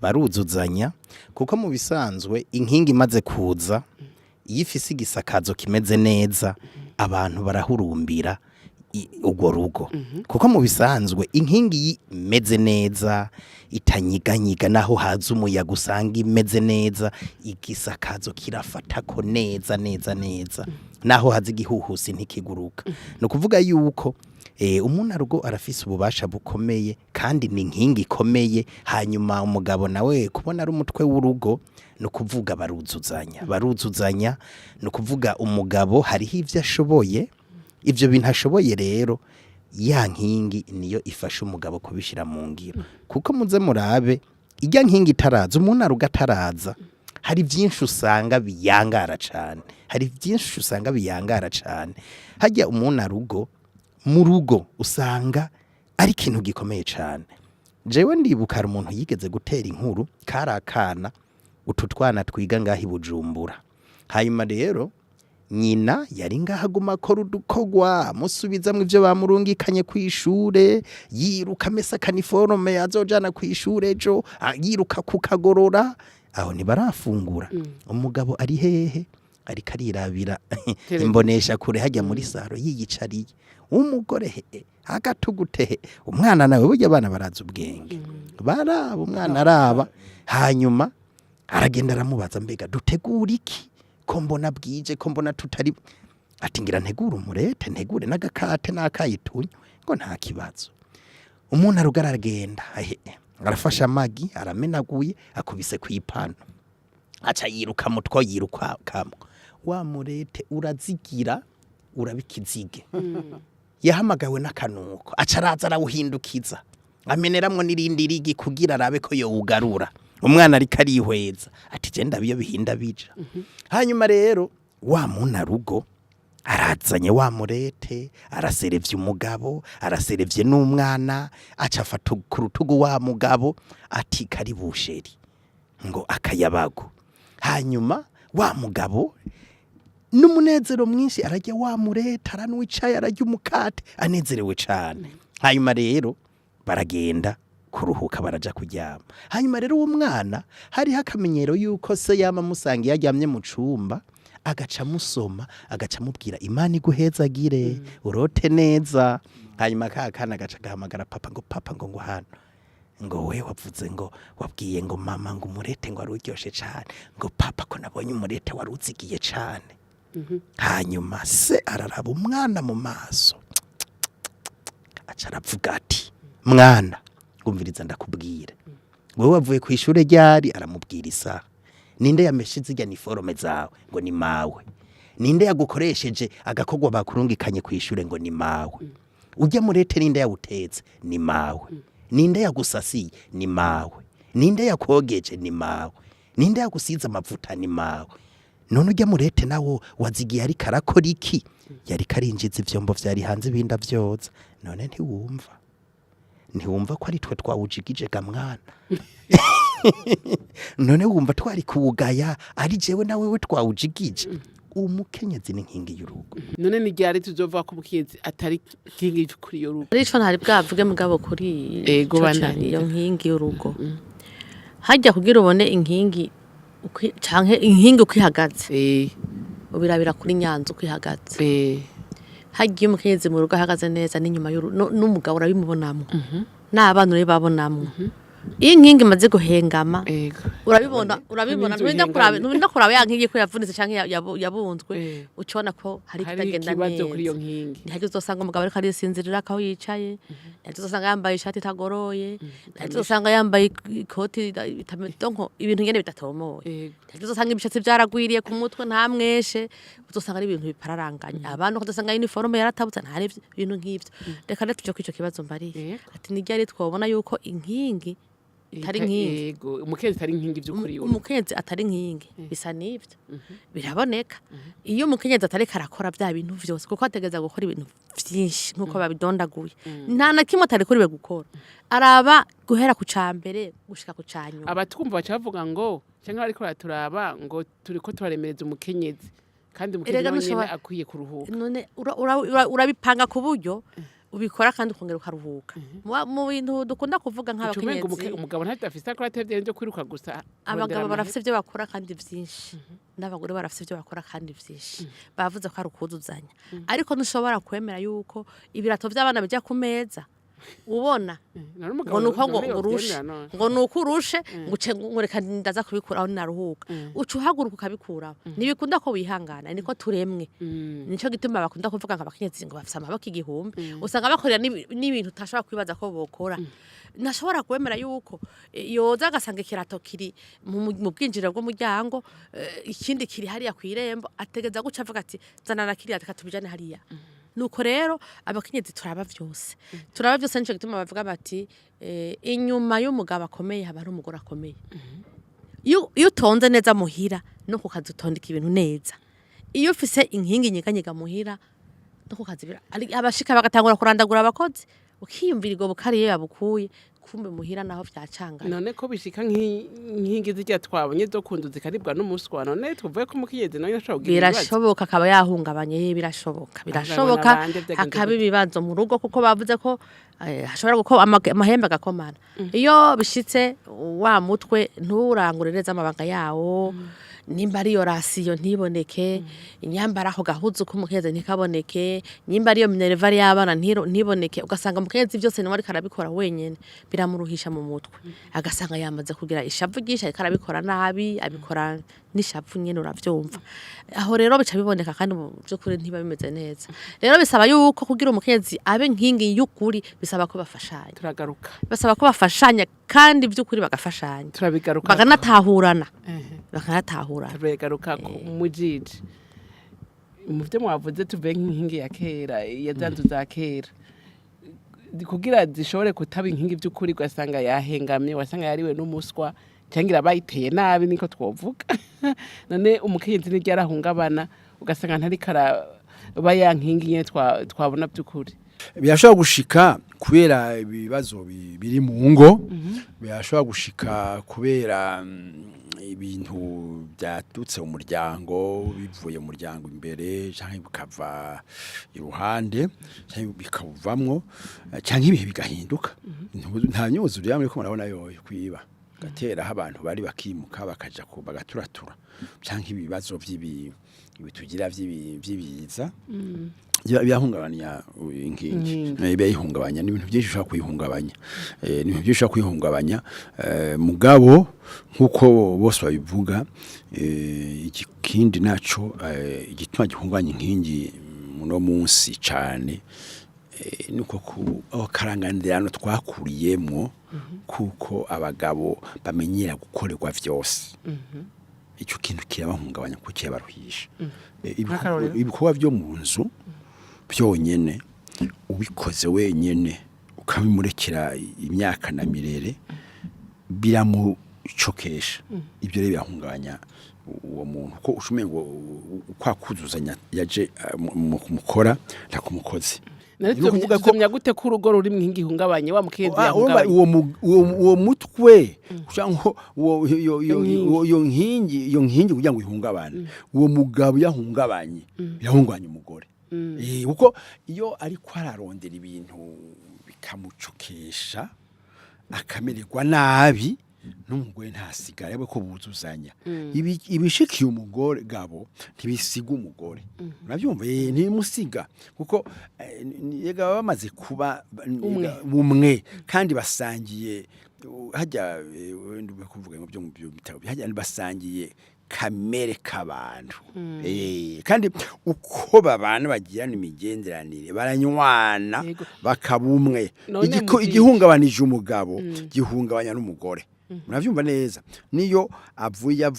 baruzuzanya, kuko mu bisanzwe inkingi imaze kuza, iyo ifise igisakazo kimeze neza, abantu barahurumbira urwo rugo, kuko mu bisanzwe inkingi imeze neza itanyiganyiga, naho haza umuyaga usanga imeze neza, igisakazo kirafatako neza neza neza, naho haza igihuhusi ntikiguruka. Ni ukuvuga yuko umuntu arafise ububasha bukomeye kandi ni inkingi ikomeye. Hanyuma umugabo nawe kubona ari umutwe w'urugo, ni ukuvuga baruzuzanya, baruzuzanya. Ni ukuvuga umugabo hariho ivyo ashoboye, ivyo bintu ashoboye rero ya nkingi niyo ifasha umugabo kubishira mu ngiro, kuko muze murabe. Ijya nkingi itaraza, umunarugo ataraza, hari byinshi usanga biyangara cane, hari byinshi usanga biyangara cane. Hajya umunarugo mu rugo usanga ari ikintu gikomeye cane. Jewe ndibuka hari umuntu yigeze gutera inkuru, kari akana, utu twana twiga ngaho i Bujumbura. Hanyuma rero nyina yari ngaho aguma akora udukogwa, amusubizamwo ivyo bamurungikanye kw'ishure, yiruka amesa kaniforome azojana kw'ishure ejo, yiruka kukagorora. Aho ntibarafungura. Umugabo ari hehe? Ariko arirabira imbonesha kure hajya muri saro yiyicariye. Umugore he agatugute he, umwana nawe, burya abana baraza ubwenge, baraba umwana araba. Hanyuma aragenda aramubaza: "Mbega dutegura iki ko mbona bwije, ko mbona tutari?" Ati: "Ngira ntegure umurete, ntegure n'agakate n'akayitunywe." Ngo nta kibazo. Umuntu arugara aragenda, arafashe amagi, aramenaguye, akubise ku ipano, aca yiruka mutwo, yiruka kamwe, wa murete urazigira uraba ikizige. Yahamagawe n'akanuko, aca araza arawuhindukiza, ameneramwo n'irindi rigi kugira arabe ko yowugarura. Umwana ariko arihweza ati: "Je ndabiyo bihinda bija." Hanyuma rero wa munarugo arazanye wa murete, araserevye umugabo, araserevye n'umwana, aca afata ku rutugu wa mugabo ati: "Karibu chéri," ngo akayabago. Hanyuma wa mugabo n'umunezero mwinshi arajya wa murete, aranywa icayi, ararya umukate, anezerewe cane. Hanyuma rero baragenda kuruhuka, baraja kuryama. Hanyuma rero uwo mwana hariho akamenyero yuko se yama amusanga iyo aryamye mu cumba, agaca amusoma, agaca amubwira: "Imana iguhezagire, urote neza." Hanyuma ka kana agaca gahamagara papa ngo: "Papa," ngo "hano," ngo "we wavuze ngo wabwiye ngo mama ngo umurete ngo wari uryoshe cane," ngo "papa, ko nabonye umurete wari uzigiye cane." Hanyuma se araraba umwana mu maso, aca aravuga ati: "Mwana, ngumviriza ndakubwira, wowe wavuye ku ishure ryari?" Aramubwira isaha. "Ninde yameshe zirya niforome zawe?" Ngo ni mawe. "Ninde yagukoresheje agakorwa bakurungikanye ku ishure?" Ngo ni mawe. "Ujya murete ninde yawutetse?" Ni mawe. "Ninde yagusasiye?" Ni mawe. "Ninde yakogeje?" Ni mawe. "Ninde yagusize amavuta?" Ni mawe. "None ujya murete nawo wazigiye ariko arakora iki?" "Yariko arinjiza ivyombo vyari hanze, ibindi avyoza." "None ntiwumva ko ari twe twawujigije ga mwana? None wumva twari kuwugaya ari jewe na wewe twawujigije?" Umukenyezi ni inkingi y'urugo. None ni ryari tuzova ko umukenyezi atari inkingi kuri iyo rugo? Arico ntari bwavuge mugabo kuri Ego, ico bandanya. Iyo nkingi y'urugo hajya kugira ubone inkingi canke inkingi uko ihagaze, ubirabira kuri nyanza uko ihagaze. Hajya iyo umukenyezi mu rugo ahagaze neza, n'inyuma n'umugabo urabimubonamwo, n'abana urabibabonamwo. Iyo inkingi imaze guhengama, urabibona, urabibona. N'inzu Nturinda kuraba, ihengamye. nturinda kuraba ya nkingi ko yavunitse canke yabunzwe. Ucibona ko hari Hari ikitagenda ikibazo kuri iyo neza. nkingi. Ntihajya uzosanga umugabo ariko arisinzirira aho yicaye, ntihajya uzosanga yambaye ishati itagoroye, ntihajya uzosanga yambaye ikoti donc ibintu nyene bidatomoye. Ntihajya uzosanga ibishatsi vyaragwiriye ku mutwe, nta mweshe, uzosanga ari ibintu bipararanganye. Abantu ukazosanga uniforme yaratabutse, nta ibintu nk'ivyo. Reka rero tuje kuri ico kibazo mbariye. Ati ni ryari twobona yuko inkingi itari inkingi? Yego, umukenyezi atari inkingi vy'ukuri yo. Umukenyezi atari inkingi, bisa n'ivyo biraboneka iyo umukenyezi atariko arakora vya bintu vyose, kuko ategereza gukora ibintu vyinshi nk'uko babidondaguye. Nta na kimwe atarikuriwe gukora, araba guhera ku ca mbere gushika ku ca nyuma. Abatwumva baca bavuga ngo, cyangwa bariko baraturaba ngo turiko turaremereza umukenyezi, kandi umukenyezi Erega nawe nyene ntushobora- akwiye kuruhuka. None urabipanga ku buryo ubikora kandi ukongera ukaruhuka. Mu bintu dukunda kuvuga Uca umenga nk'abakenyezi, umugabo ntacyo afise akora, atevye byo kwiruka gusa kurondera abagabo amahera. Barafise ibyo bakora kandi vyinshi, n'abagore barafise ibyo bakora kandi vyinshi. Bavuze ko ari ukuzuzanya, ariko ntushobora kwemera yuko ibirato vy'abana bija ku meza ubona None umugabo ngo nuko ngo none urushe yovyemera none? ngo nuko urushe, ngo uce ngo reka ndaza kubikuraho ninaruhuka, uca uhaguruka ukabikuraho. Ntibikunda ko wihangana, niko turemwe. Nico gituma bakunda kuvuga ngo abakenyezi ngo bafise amaboko 1000. Usanga bakorera n'ibintu utashobora kwibaza ko bokora. Ntashobora kwemera yuko yoza agasanga ikirato kiri mu bwinjiriro bw'umuryango, ikindi kiri hariya kw'irembo. Ategeza guca avuga ati: "Zana na kiriya, reka tubijane hariya." Nuko rero abakenyezi turaba vyose, turaba vyose. Nico gituma bavuga bati inyuma y'umugabo akomeye haba hari umugore akomeye. Iyo utonze neza muhira, no ku kazi utondeka ibintu neza. Iyo ufise inkingi nyeganyega muhira, no ku kazi abashika bagatangura kurandagura abakozi, ukiyumvira igoboka ariyo yabukuye, kumbe muhira naho vyacanganye. None ko bishika nk'inkingi zirya twabonye zo kunzu zikaribwa n'umuswa, none tuvuye ko umukenyezi nawe ashobora kugira ibibazo? Birashoboka, akaba yahungabanye. Birashoboka, birashoboka. Bande vyagenze Hakaba gute? ibibazo mu rugo, kuko bavuze ko hashobora guko amahembe agakomana. Iyo bishitse, wa mutwe nturangure neza amabanga yawo, nimba ariyo ration ntiboneke, inyambara aho gahuzu k'umukenyezi ntikaboneke, nimba ariyo minerval y'abana ntiboneke, ugasanga umukenyezi byose niwe ariko arabikora wenyene, biramuruhisha mu mutwe, agasanga yamaze kugira ishavu ryinshi, ariko arabikora nabi, abikora n'ishavu nyene, uravyumva. Aho rero bica biboneka, kandi mu by'ukuri ntiba bimeze neza. Rero bisaba yuko kugira umukenyezi abe nkingi y'ukuri, bisaba ko bafashanya. Turagaruka. Basaba ko bafashanya, kandi by'ukuri bagafashanya. Turabigaruka. Bakanatahurana, bakanatahurana. Turabigaruka ku mujiji. Mu byo mwavuze, tuvuye nk'inkingi ya kera, ya za nzu za kera, kugira zishobore kutaba inkingi by'ukuri, ugasanga yahengamye, wasanga yariwe n'umuswa cyangwa irabayiteye nabi, niko twovuga. None umukenyezi niryo arahungabana, ugasanga ntariko araba ya nkingi nyene twabona by'ukuri? Birashobora gushika kubera ibibazo biri mu ngo, birashobora gushika kubera ibintu byatutse mu muryango, bivuye mu muryango imbere canke bikava iruhande canke bikawuvamwo, canke ibihe bigahinduka. Nta myuzure yamwe ko murabona yoyo kwiba gatera aho abantu bari, bakimuka, bakaja ku bagaturatura, canke ibibazo vy'ibi bitugira vy'ibiza birahungabanya inkingi. Birayihungabanya. Ni ibintu byinshi ushobora kuyihungabanya. Ni ibintu byinshi ushobora kuyihungabanya. Mugabo nkuko bose babivuga, ikindi naco igituma gihungabanya inkingi muno munsi cane, nuko ku aho karangandirano twakuriyemwo, kuko abagabo bamenyera gukorerwa vyose, ico kintu kirabahungabanya kuko kirabaruhisha. Nk'akarorero? Ibikorwa byo mu nzu byonyene ubikoze wenyene, ukabimurekera imyaka na mirere, biramucokesha. Ibyo rero birahungabanya uwo muntu, ko ushumenye ngo kwa kuzuzanya yaje mukora ntakumukozi. None Ni ukuvuga ko- tuzomenya gute ko urugo ruri mu nkingi ihungabanye, wa mukenyezi Urumva yahungabanye? uwo mutwe cyangwa uwo iyo Inkingi. iyo nkingi kugira ngo ihungabane, uwo mugabo yahungabanye, yahungabanya umugore. Kuko iyo ariko ararondera ibintu bikamucokesha, akamererwa nabi, n'umugore ntasigara yabe ko buzuzanya. Ibishikiye umugore gabo ntibisiga umugore, urabyumva? Ntibimusiga, kuko yega baba bamaze kuba Umwe. Umwe, kandi basangiye hajya wenda ube kuvuga ngo byo mu byo bitabo hajya basangiye kamere k'abantu. Kandi uko babana bagirana imigenderanire, baranywana, bakaba umwe. None Mujiji. Igihungabanije umugabo gihungabanya n'umugore, murabyumva neza. Niyo avuye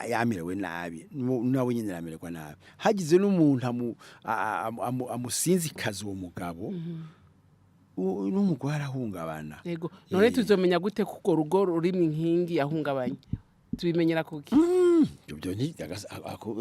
yamerewe nabi, nawe nyine aramererwa nabi. Hagize n'umuntu amusinzikaza uwo mugabo, n'umugore arahungabana. Yego, none tuzomenya gute ko urwo rugo ruri mu nkingi yahungabanye? Tubimenyera kuki? Ibyo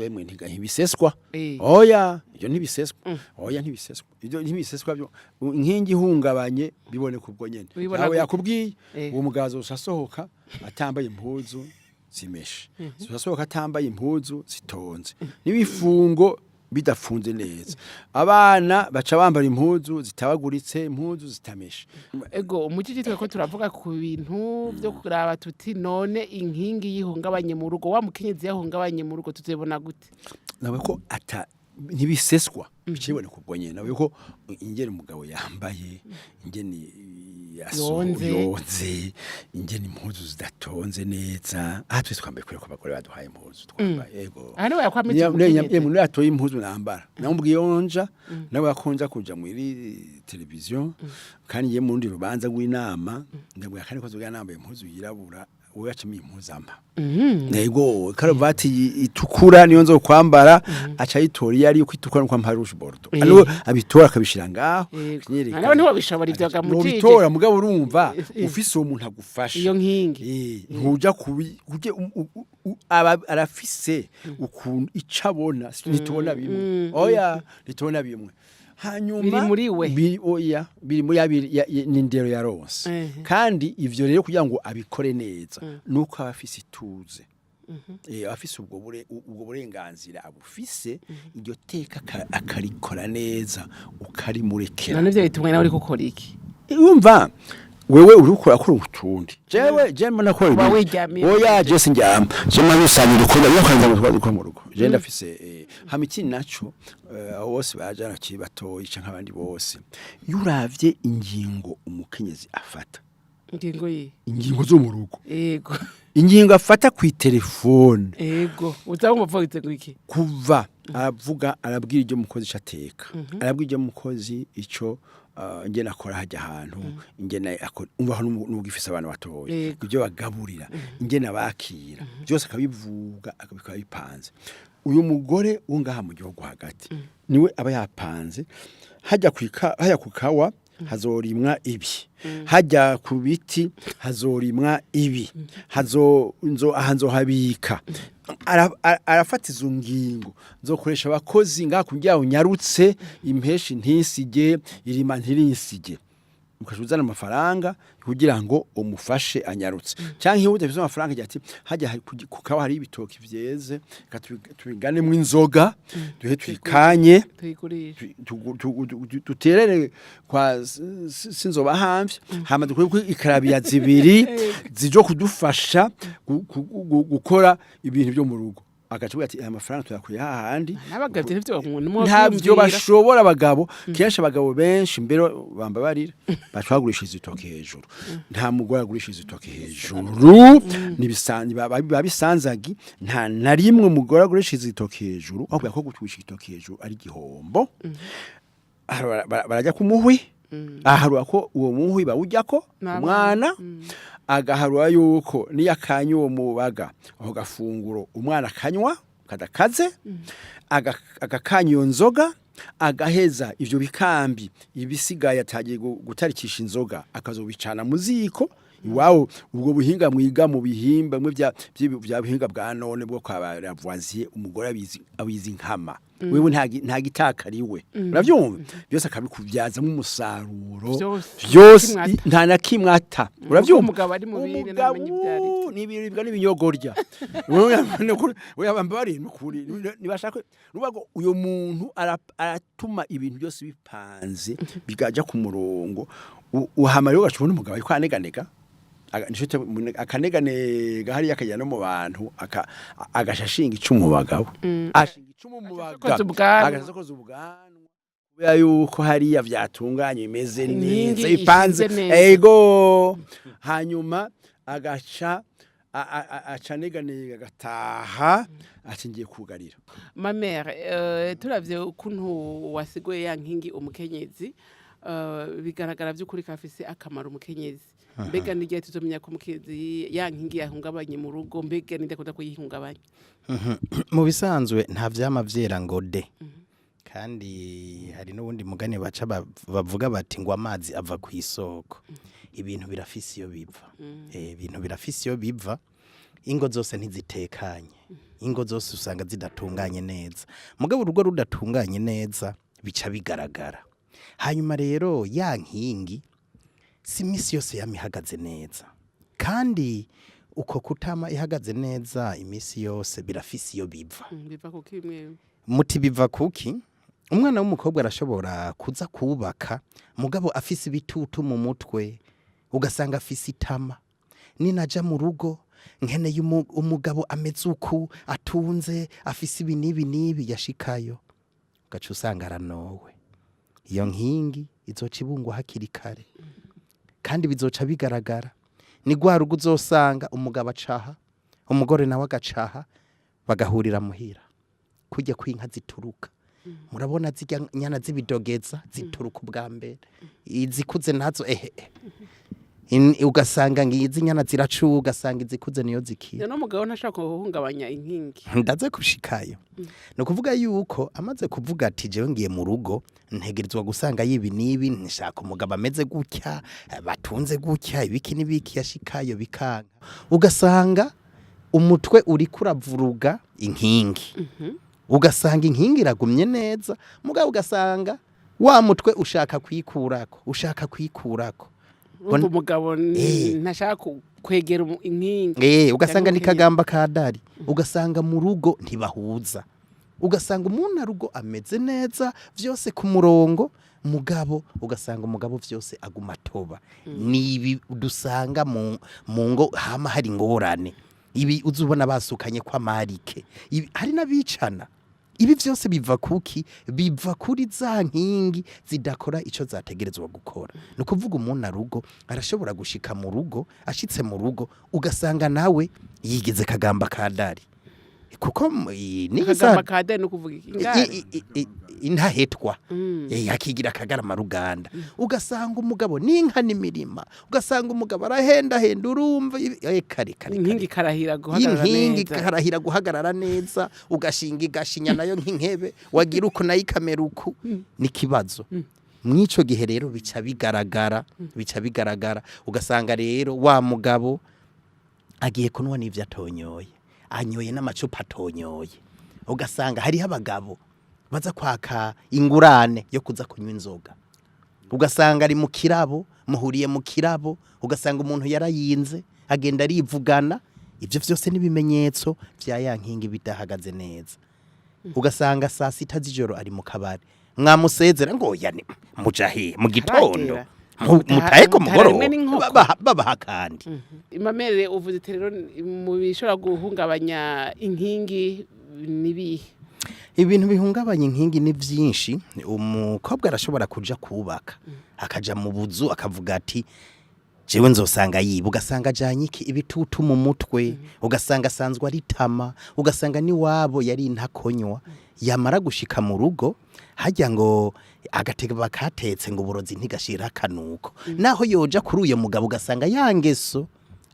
emwe ntibiseswa. Oya, ibyo ntibiseswa. Oya, ntibiseswa. Ibyo ntibiseswa. Byo inkingi ihungabanye biboneka ubwo nyene. Ubibona Nawe gute? yakubwiye, uwo mugabo azoca asohoka atambaye impuzu zimeshe, asohoka atambaye impuzu zitonze, n'ibifungo bidafunze neza, abana baca bambara impuzu zitabaguritse, impuzu zitameshe. Ego, umujiji, twe ko turavuga ku bintu byo kuraba tuti none inkingi yihungabanye mu rugo, wa mukenyezi yahungabanye mu rugo, tuzebona gute? Nawe ko ata ntibiseswa, biciboneka ubwo nyene. Nawe ko ingene umugabo yambaye, ingene Yonze. yonze, ingene impuzu zidatonze neza. Aha twese twambaye kubera ko abagore baduhaye impuzu twambaye, yego. Aha niwe yakwamitse umukenyezi. Niyo yatoye impuzu nambara, namubwiye yonja nawe akonja kuja muri televiziyo, kandi ngiye mu rundi rubanza rw'inama, ndabwira kandi ko zoga nambaye impuzu yirabura. Uwe yacimiye impuzampa. Nego karuvati itukura niyo nzo kwambara, aca ayitora iyo ari uko itukura nuko ampara rouge bordeaux. Ano abitora akabishira ngaho. Akinyereka. Nawe ntiwabishobora ivyo gamutije. Nobitora, mugabo urumva ufise uwo muntu agufasha. Iyo nkingi. Ntuja kubi uje aba arafise ukuntu ico abona, ntitubona bimwe, oya, ntitubona bimwe. Hanyuma Biri muri we. Biri, oya, biri muri abiri ni indero yaronse. Kandi ivyo rero kugira ngo abikore neza nuko aba afise ituze, afise ubwo burenganzira abufise, iryo teka akarikora neza, ukarimurekera. None ivyo bitumwe nawe uriko ukora iki? Urumva wewe uri ukora utundi, jewe je mbona ko Uba wiryamiye. Oya, je sindyama, je mabisanye urukundo yo kwanza mu twari mu rugo, je ndafise hama ikindi naco, abo bose baje bakiri batoyi canke abandi bose, iyo uravye ingingo umukenyezi afata, Ingingo yi? Ingingo zo mu rugo. Ingingo afata ku telefone. Ego, uza wumva uvuga ngo iki? Kuva aravuga, arabwira ibyo mukozi ico ateka, arabwira ibyo mukozi ico ingene akora hajya ahantu, ingene akora, umva n'ubwo ifise abantu batoya, ibyo bagaburira, ingene abakira, byose akabivuga, akabikora bipanze. Uyu mugore wo ngaha mu gihugu hagati niwe aba yapanze hajya kwika, hajya kukawa hazorimwa ibi, hajya ku biti hazorimwa ibi, hazo nzo aha nzohabika. Arafata izo ngingo, nzokoresha abakozi ngaha kugira ngo nyarutse, impeshi ntisige, irima ntirinsige, ukaca uzana amafaranga kugira ngo umufashe anyarutse, canke iyo udafise amafaranga agira ati hajya hari ku kawa hari ibitoki vyeze, reka tubiganemo inzoga duhe tuyikanye, Tuyigurisha. Duterere kwa sinzoba hamvye, hama dukore ko ikarabiya zibiri zijo kudufasha gukora ibintu byo mu rugo. Agaca avuga ati aya mafaranga tuyakuye hahandi. N'abagabo ivyo ntivyo. Ntabyo bashobora abagabo. Kenshi abagabo benshi mbere bamba barira baca bagurisha ibitoki hejuru. Nta mugore agurisha ibitoki hejuru, babisanzagi. Nta na rimwe umugore agurisha ibitoki hejuru, ahubwo ko guturisha igitoki hejuru ari igihombo. Barajya ku muhwi, aharura ko uwo muhwi bawujyako N'abana. umwana agaharura yuko niyo akanya uwo mubaga aho gafunguro umwana akanywa kadakaze, agakanya iyo nzoga, agaheza ivyo bikambi ibisigaye atagiye gutarikisha inzoga, akazobicana mu ziko iwabo. Ubwo buhinga mwiga mu bihimba mwe bya buhinga bwa none bwo kwa Lavoisier, umugore abizi nkama wewe nta gitakariwe, uravyumva, byose akabikubyazamo umusaruro. Vyose. Byose. Kimwe ata. Nta na kimwe ata, uravyumva. Umugabo ari mu bindi Umugabo ntamenye ivyo ari vyo. n'ibiribwa n'ibinyogorya. Wewe bambari nukuri nibashaka nuvuga ngo uyo muntu aratuma ibintu byose bipanze bigaja ku murongo. Uhama rero ugacubona umugabo ariko aneganega, akaneganega hariya, akajya no mu bantu, agashashinga icumu mu bagabo, ashinga icumu mu Agasokoza bagabo, ubwanwa. Agasokoza ubwanwa kubera yuko hariya vyatunganye bimeze Inkingi neza, bipanze. ishinze neza. Ego, hanyuma agaca aca aneganega, agataha ati ngiye kugarira. Ma mère, turavye ukuntu wasiguye ya nkingi umukenyezi, bigaragara vy'ukuri ko afise akamaro umukenyezi. Mbega n'igihe tuzomenya ko umukenyezi ya nkingi yahungabanye mu rugo? Mbega ninde akunda kuyihungabanya? Mu bisanzwe nta vyama vyera ngo de, kandi hari n'ubundi mugani baca bavuga bati ngo amazi ava ku isoko. Ibintu birafise iyo biva. Ibintu birafise iyo biva. Ingo zose ntizitekanye, ingo zose usanga zidatunganye neza. Mugabo urugo rudatunganye neza bica bigaragara. Hanyuma rero ya nkingi si imisi yose yama ihagaze neza, kandi uko kutama ihagaze neza imisi yose birafise iyo biva. Biva kuko imwe Muti biva kuki? Umwana w'umukobwa arashobora kuza kubaka, mugabo afise ibitutu mu mutwe, ugasanga afise itama: ninaja mu rugo nkeneye umugabo ameze uku, atunze, afise ibi n'ibi n'ibi. Yashikayo ugaca usanga aranowe. Iyo nkingi izoca ibungwa hakiri kare, kandi bizoca bigaragara. Ni rwa rugo uzosanga umugabo acaha, umugore nawe agacaha, bagahurira muhira kujya kw'inka zituruka. Murabona zirya nyana z'ibidogeza zituruka ubwa mbere, izikuze nazo ehe. Ugasanga ngizi inyana ziracuga, ugasanga izikuze niyo zikira. None umugabo ntashobora guhungabanya inkingi? Ndaze gushikayo. Ni ukuvuga yuko amaze kuvuga ati jewe ngiye mu rugo, ntegerezwa gusanga yibi n'ibi, nshaka umugabo ameze gutya, batunze gutya, ibiki n'ibiki, yashikayo bikanga, ugasanga umutwe uriko uravuruga inkingi, ugasanga inkingi iragumye neza, mugabo ugasanga wa mutwe ushaka kwikurako, ushaka kwikurako. Urumva umugabo ntashaka kwegera inkingi. Ugasanga ni Cyangwa kagamba ka dari, ugasanga mu rugo ntibahuza, ugasanga umuntu arugo ameze neza vyose ku murongo, mugabo ugasanga umugabo vyose aguma atoba. Ni ibi dusanga mu ngo hama hari ingorane, ibi uzubona basukanye kw'amarike. Ibi, hari n'abicana. Ibi vyose biva kuki? Biva kuri za nkingi zidakora ico zategerezwa gukora. Ni ukuvuga umuntu arugo arashobora gushika mu rugo, ashitse mu rugo ugasanga nawe yigize kagamba ka dari, kuko Akagamba ka dari ni ukuvuga iki? Ingare? Intahetwa. Akigira akagarama ruganda, ugasanga umugabo n'inka n'imirima, ugasanga umugabo arahendahenda, urumva kare kare. Inkingi ikarahira guhagarara Inkingi neza. ikarahira guhagarara neza, ugashinga igashinya nayo nk'inkebe, wagira uku nayo ikamera uku, n'ikibazo. Mw'ico gihe rero bica bigaragara, ugasanga rero wa mugabo agiye kunywa n'ivyo atonyoye, anyoye n'amacupa atonyoye, ugasanga hariho abagabo baza kwaka ingurane yo kuza kunywa inzoga, ugasanga ari mu kirabo, muhuriye mu kirabo, ugasanga umuntu yarayinze agenda arivugana. Ibyo vyose n'ibimenyetso vya ya nkingi bidahagaze neza. Ugasanga saa 6 z'ijoro ari mu kabari, mwamusezera ngo oya, ni muja he mu gitondo? Haragera. Mutahe ku Mutaha rimwe mugoroba. n'inkoko. Babaha kandi. Imamere, uvuze ati rero mu bishobora guhungabanya inkingi nibihe? Ibintu bihungabanya inkingi ni byinshi. Umukobwa arashobora kuja kubaka, akaja mu buzu, akavuga ati jewe nzosanga yiba, ugasanga ajanye iki ibitutu mu mutwe, ugasanga asanzwe aritama, ugasanga niwabo yari intakonywa, yamara gushika mu rugo hajya ngo agatega bakatetse ngo uburozi ntigashira akanuko, naho yoja kuri uyo mugabo ugasanga yangeso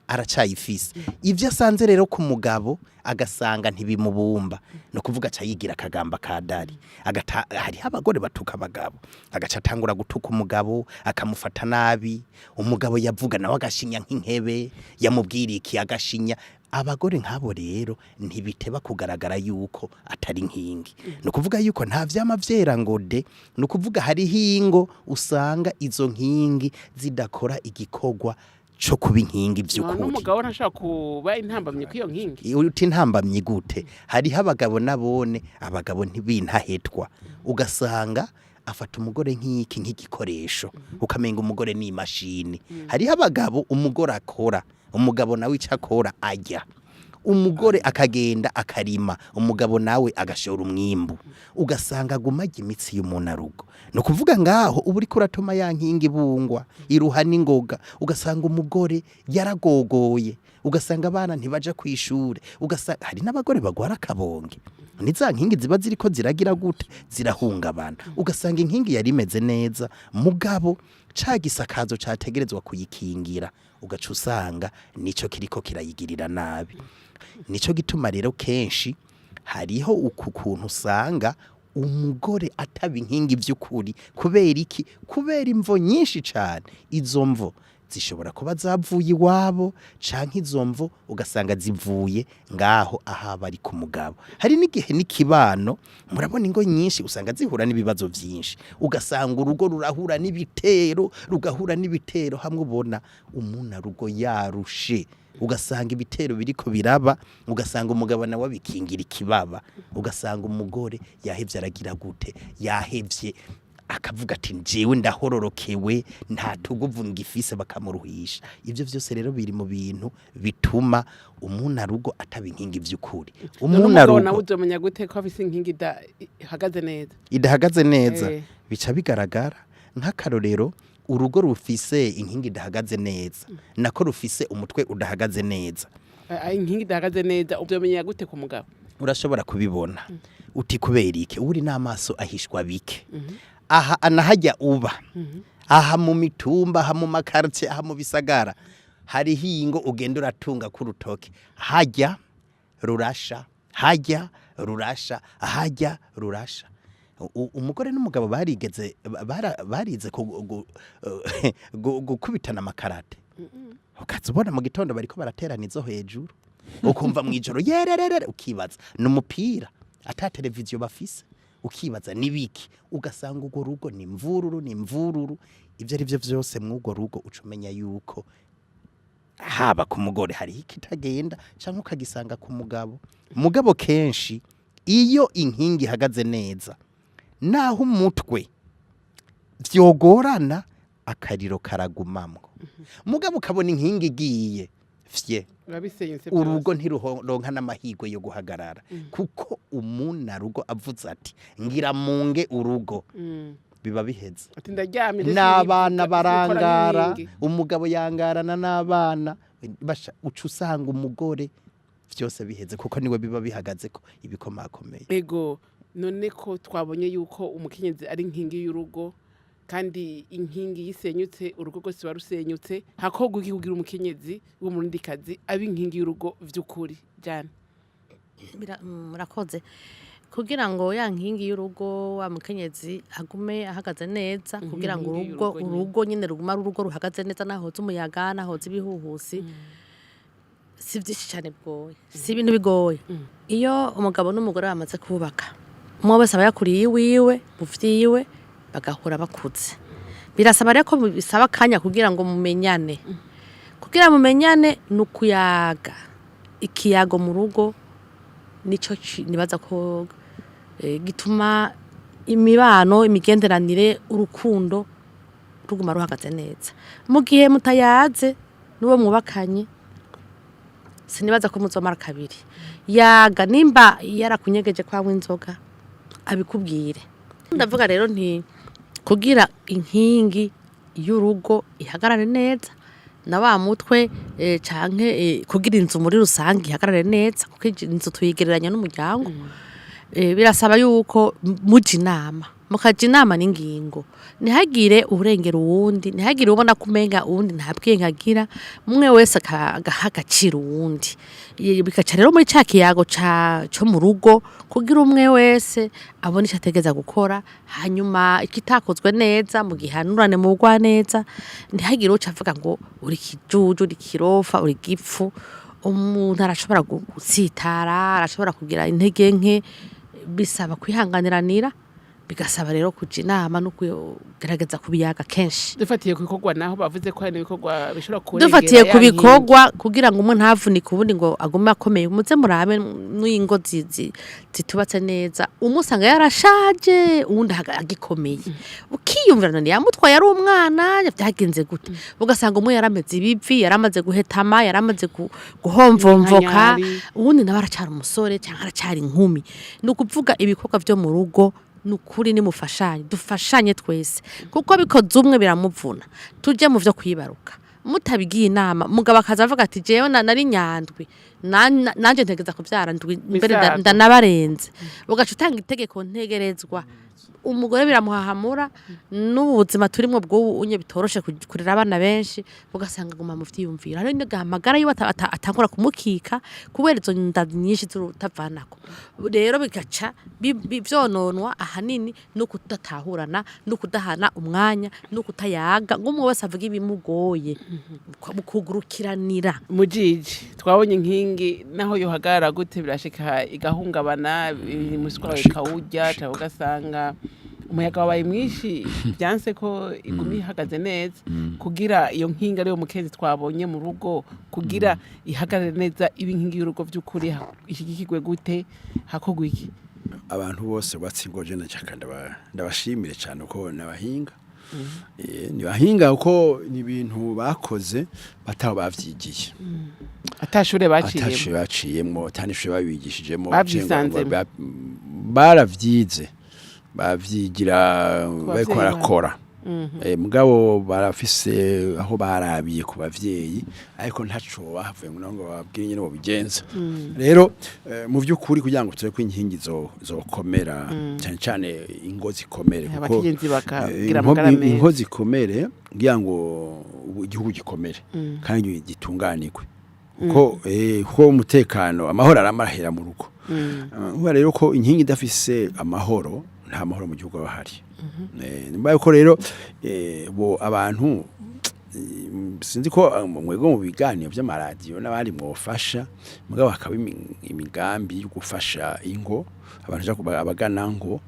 aracayifise. Ibyo asanze rero ku mugabo agasanga ntibimubumba, ni ukuvuga aca yigira akagamba ka dari. Agata, hariho abagore batuka abagabo, agaca atangura gutuka umugabo, akamufata nabi, umugabo yavuga nawe agashinya nk'inkebe, yamubwira iki agashinya. Abagore nk'abo rero ntibiteba kugaragara yuko atari nkingi. Ni ukuvuga yuko nta vyama vyera ngo de. Ni ukuvuga hariho ingo usanga izo nkingi zidakora igikorwa co kuba inkingi vy'ukuri. N'umugabo ntashobora kuba intambamyi kw'iyo nkingi? Uti ntambamyi gute? Hariho abagabo nabone, abagabo ntibintahetwa, ugasanga afata umugore nk'iki, nk'igikoresho, ukamenga umugore ni imashini. Hariho abagabo umugore akora, umugabo nawe icyo akora ajya, umugore akagenda akarima, umugabo nawe agashora umwimbu, ugasanga aguma ajya imitsi y'umunarugo. Ni ukuvuga ngaho uba uriko uratuma ya nkingi ibungwa iruha n'ingoga, ugasanga umugore yaragogoye, ugasanga abana ntibaja ku ishure, ugasanga hari n'abagore bagwara akabonge. Ni za nkingi ziba ziriko ziragira gute? Zirahungabana. Ugasanga inkingi yari imeze neza, mugabo ca gisakazo categerezwa kuyikingira ugaca usanga nico kiriko kirayigirira nabi. Nico gituma rero kenshi hariho uku kuntu usanga umugore ataba inkingi by'ukuri. Kubera iki? Kubera imvo nyinshi cyane. Izo mvo zishobora kuba zavuye iwabo, canke izo mvo ugasanga zivuye ngaho ahaba ari ku mugabo. Hari n'igihe n'ikibano, murabona ingo nyinshi usanga zihura n'ibibazo byinshi, ugasanga urugo rurahura n'ibitero, rugahura n'ibitero, hamwe ubona umunarugo yarushe, ugasanga ibitero biriko biraba, ugasanga umugabo nawe abikingira ikibaba, ugasanga umugore yahevye, aragira gute, yahevye akavuga ati njyewe ndahororokewe, nta tuguvu ngifise, bakamuruhisha. Ibyo byose rero biri mu bintu bituma umunarugo ataba inkingi by'ukuri. None umugabo nawe Umunarugo uzomenya gute ko afise inkingi ihagaze neza? Idahagaze neza, bica bigaragara. Nk'akarorero, urugo rufise inkingi idahagaze neza, nako rufise umutwe udahagaze neza. Inkingi idahagaze neza uzomenya gute ku mugabo? Urashobora kubibona. Uti kubera iki? Uri n'amaso ahishwa bike. Aha anahajya uba Aha mu mitumba, aha mu makartie, aha mu bisagara, hariho ingo ugenda uratunga ku rutoke, hajya rurasha, hajya rurasha, hajya rurasha. Umugore n'umugabo barigeze barize gukubitana amakarate, ukaza ubona mu gitondo bariko baraterana izo hejuru, ukumva mu ijoro yererere, ukibaza ni umupira ata televiziyo bafise, ukibaza nibiki, ugasanga urwo rugo ni mvururu, ni mvururu. Ibyo ari byo byose mw'urwo rugo uca umenya yuko haba ku mugore hariho ikitagenda, cyangwa ukagisanga ku mugabo. Mugabo kenshi iyo inkingi ihagaze neza, naho umutwe vyogorana, akariro karagumamwo. Mugabo ukabona inkingi igiye fye, biba bisenyutse byose. Urugo ntiruronka n'amahirwe yo guhagarara, kuko umunarugo avuze ati ngira munge urugo, biba biheze. Ati ndaryamye ndetse N'abana sinikora barangara, n'inkingi. Umugabo yangarana n'abana basha, uca usanga umugore byose biheze, kuko niwe biba bihagaze ko ibikomakomeye. Ego, none ko twabonye yuko umukenyezi ari inkingi y'urugo, kandi inkingi yisenyutse urugo rwose ruba rusenyutse, hakorwa iki kugira umukenyezi w'umurundikazi abe inkingi y'urugo vy'ukuri jane? Murakoze. Kugira ngo ya nkingi y'urugo, wa mukenyezi agume ahagaze neza, kugira ngo Inkingi urugo y'urugo nyene. Urugo nyene ruguma ari urugo ruhagaze neza naho umuyaga, naho ibihuhusi, si byinshi cyane bigoye, si ibintu bigoye. Iyo umugabo n'umugore bamaze kubaka, umwe wese aba yakuriye iwiwe mu vyiwe, bagahura bakuze. Birasaba rero ko bisaba akanya kugira ngo mumenyane. Kugira mumenyane ni ukuyaga. Ikiyago mu rugo nico nibaza ko gituma imibano, imigenderanire, urukundo ruguma ruhagaze neza. Mu gihe mutayaze n'uwo mwubakanye, sinibaza ko muzomara kabiri. Yaga, nimba yarakunyegeje kwanywa inzoga, abikubwire. Ndavuga rero nti kugira inkingi y'urugo ihagarare neza na wa mutwe, canke kugira inzu muri rusange ihagarare neza, kuko inzu tuyigereranya n'umuryango, birasaba yuko muja inama, mukaja inama n'ingingo, ntihagire urengera uwundi, ntihagire ubona ko umenga uwundi nta bwenge agira. Umwe wese agaha agaciro uwundi. Bigaca rero muri ca kiyago co mu rugo, kugira umwe wese abone ico ategereza gukora, hanyuma ikitakozwe neza mu gihanurane mu neza, ntihagire uca avuga ngo uri kijuju, uri kirofa, uri gipfu. Umuntu arashobora gutsitara, arashobora kugira intege nke, bisaba kwihanganiranira, bigasaba rero kuja inama no kugerageza kubiyaga kenshi. Dufatiye ku bikorwa, naho bavuze ko hari n'ibikorwa bishobora kurengera Dufatiye ya ku nkingi. bikorwa, kugira ngo umwe ntavunike ubundi ngo agume akomeye, muze murabe n'ingo zitubatse neza, umwe usanga yarashaje, uwundi agikomeye, ukiyumvira none yamutwaye ari umwana, byagenze gute? Ugasanga umwe yarameze ibivi, yaramaze guhetama, yaramaze guhomvomvoka, Inkanyari. uwundi nawe aracyari umusore cyangwa aracyari inkumi. Ni ukuvuga ibikorwa byo mu rugo, ni ukuri nimufashanye, dufashanye twese, kuko bikoze umwe biramuvuna. Tujye mu byo kwibaruka, mutabigiye inama, mugabo akaza avuga ati jewe nari nyandwi, nanje ntegeza kuvyara ndwi mbere, Misago. ndanabarenze, ugaca utanga itegeko ntegerezwa, umugore biramuhahamura. N'ubu buzima turimo bw'ubu unye bitoroshe kurera abana benshi, ugasanga aguma mu vyiyumviro, hari n'amagara yiwe atangura kumukika kubera izo nda nyinshi z'urutavanako. Rero bigaca vyononwa ahanini no kudatahurana, no kudahana umwanya, no kutayaga ngo umwe wese avuge ibimugoye, mukugurukiranira. Mujiji, twabonye inkingi naho yohagarara gute birashika igahungabana, umuswa wawe Birashika, ikawurya, cyangwa ugasanga umuyaga wabaye mwinshi, byanse ko iguma ihagaze neza. Kugira iyo nkingi ariyo mukenzi twabonye mu rugo, kugira ihagarare neza, iba inkingi y'urugo by'ukuri, ishigikirwe gute? Hakorwa iki? Abantu bose batsingoje ndashaka ndabashimire cyane uko nabahinga. Ni bahinga uko ni ibintu bakoze batabo bavyigiye. Atashure baciyemo. Atashure baciyemwo, atanishure babigishijemo. Bavyisanzemo. Baravyize, bavyigira bariko bavyeyi babo. barakora. Mugabo barafise aho barabiye ku bavyeyi, ariko ntaco bahavuye ngo bababwire nyene bobigenza. Rero mu vy'ukuri, kugira ngo turebe ko inkingi zokomera, cyane cyane ingo zikomere, kuko Abakenyezi bakagira amagara meza. Ingo zikomere kugira ngo igihugu gikomere kandi gitunganirwe, kuko umutekano, amahoro aramahera mu rugo. Urumva rero ko inkingi idafise amahoro, nta mahoro mu gihugu aba ahari. Nimba yuko rero bo abantu, sinzi ko mwebwe mu biganiro by'amaradiyo n'abandi mwofasha, mugabo hakaba imigambi yo gufasha ingo, abantu abagana ngo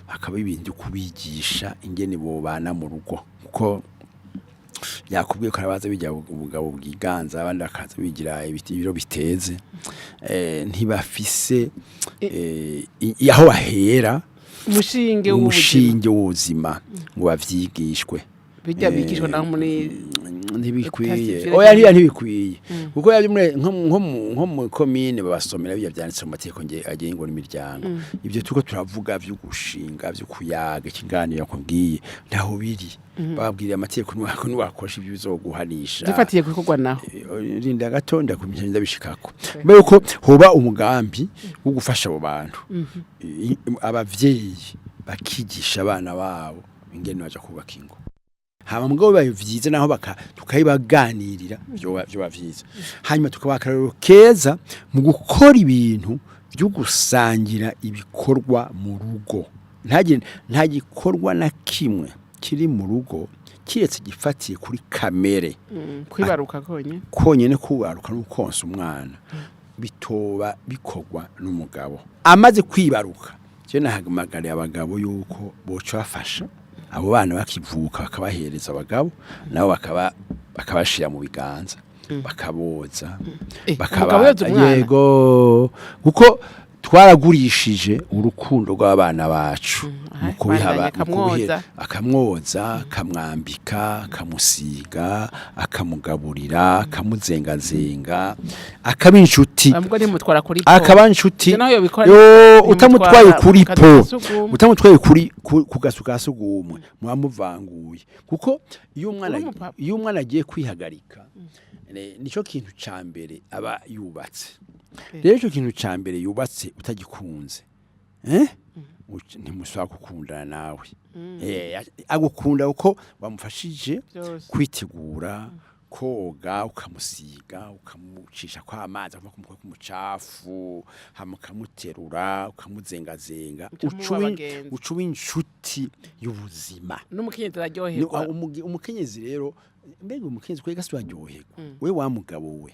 hakaba ibintu byo kubigisha ingene bobana mu rugo, kuko yakubwiye ko arabaza bijya ubugabo bwiganza, abandi bakaza bigira ibiro biteze, ntibafise aho bahera umushinge w'ubuzima. Umushinge w'ubuzima ngo bavyigishwe. Bijya bigishwa naho muri Ntibikwiye. État civil. Oya, ntibikwiye, kuko yabyo nko mu komine babasomera bijya byanditse mu mategeko agenga n'imiryango. Ibyo turiko turavuga byo gushinga, byo kuyaga, ikiganiro yakubwiye ntaho biri. Bababwiriye amategeko, ntiwakosha ibyo bizoguhanisha. Dufatiye ku bikorwa naho. Rinda gato, ndakumenya ndabishikako. Mbere yuko hoba umugambi wo gufasha abo bantu, abavyeyi bakigisha abana babo ingene baja kubaka ingo, hama mugabo bibaye vyiza naho tukabibaganirira, vyoba vyiza. Hanyuma tukabaha akarorero keza mu gukora ibintu byo gusangira ibikorwa mu rugo. Nta gikorwa na kimwe kiri mu rugo kiretse gifatiye kuri kamere. Kwibaruka konyene. Konyene, kubaruka no konsa umwana, bitoba bikorwa n'umugabo amaze kwibaruka. Je nahamagariye abagabo yuko boca bafasha abo bana bakivuka, bakabahereza abagabo, nabo bakabashira mu biganza, bakaboza. Umugabo yoza umwana? Yego, kuko twaragurishije urukundo rw'abana bacu mu kubiha Bandanya mu kubihe- akamwoza. Akamwoza, akamwambika, akamusiga, akamugaburira, akamuzengazenga, akaba inshuti. Mbwo ntimutwara kuri po. Akaba inshuti. Ivyo naho yobikora. Yo, ntimutwara utamutwaye kuri mu kazu po, ka sugumwe. utamutwaye kuri ku kazu ka sugumwe, muba muvanguye, kuko iyo umwana Uri umupapa. iyo umwana agiye kwihagarika, nico kintu ca mbere aba yubatse. Rero ico kintu ca mbere yubatse utagikunze, ntimusubira gukundana nawe. Agukunda kuko wamufashije Vyose. kwitegura, koga, ukamusiga, ukamucisha kwa amazi ava ku mucafu, hama ukamuterura, ukamuzengazenga. Muca muba abagenzi. Uca inshuti y'ubuzima. N'umukenyezi araryoherwa. Umukenyezi rero, mbega umukenyezi kwega si waryoherwa we wa mugabo we?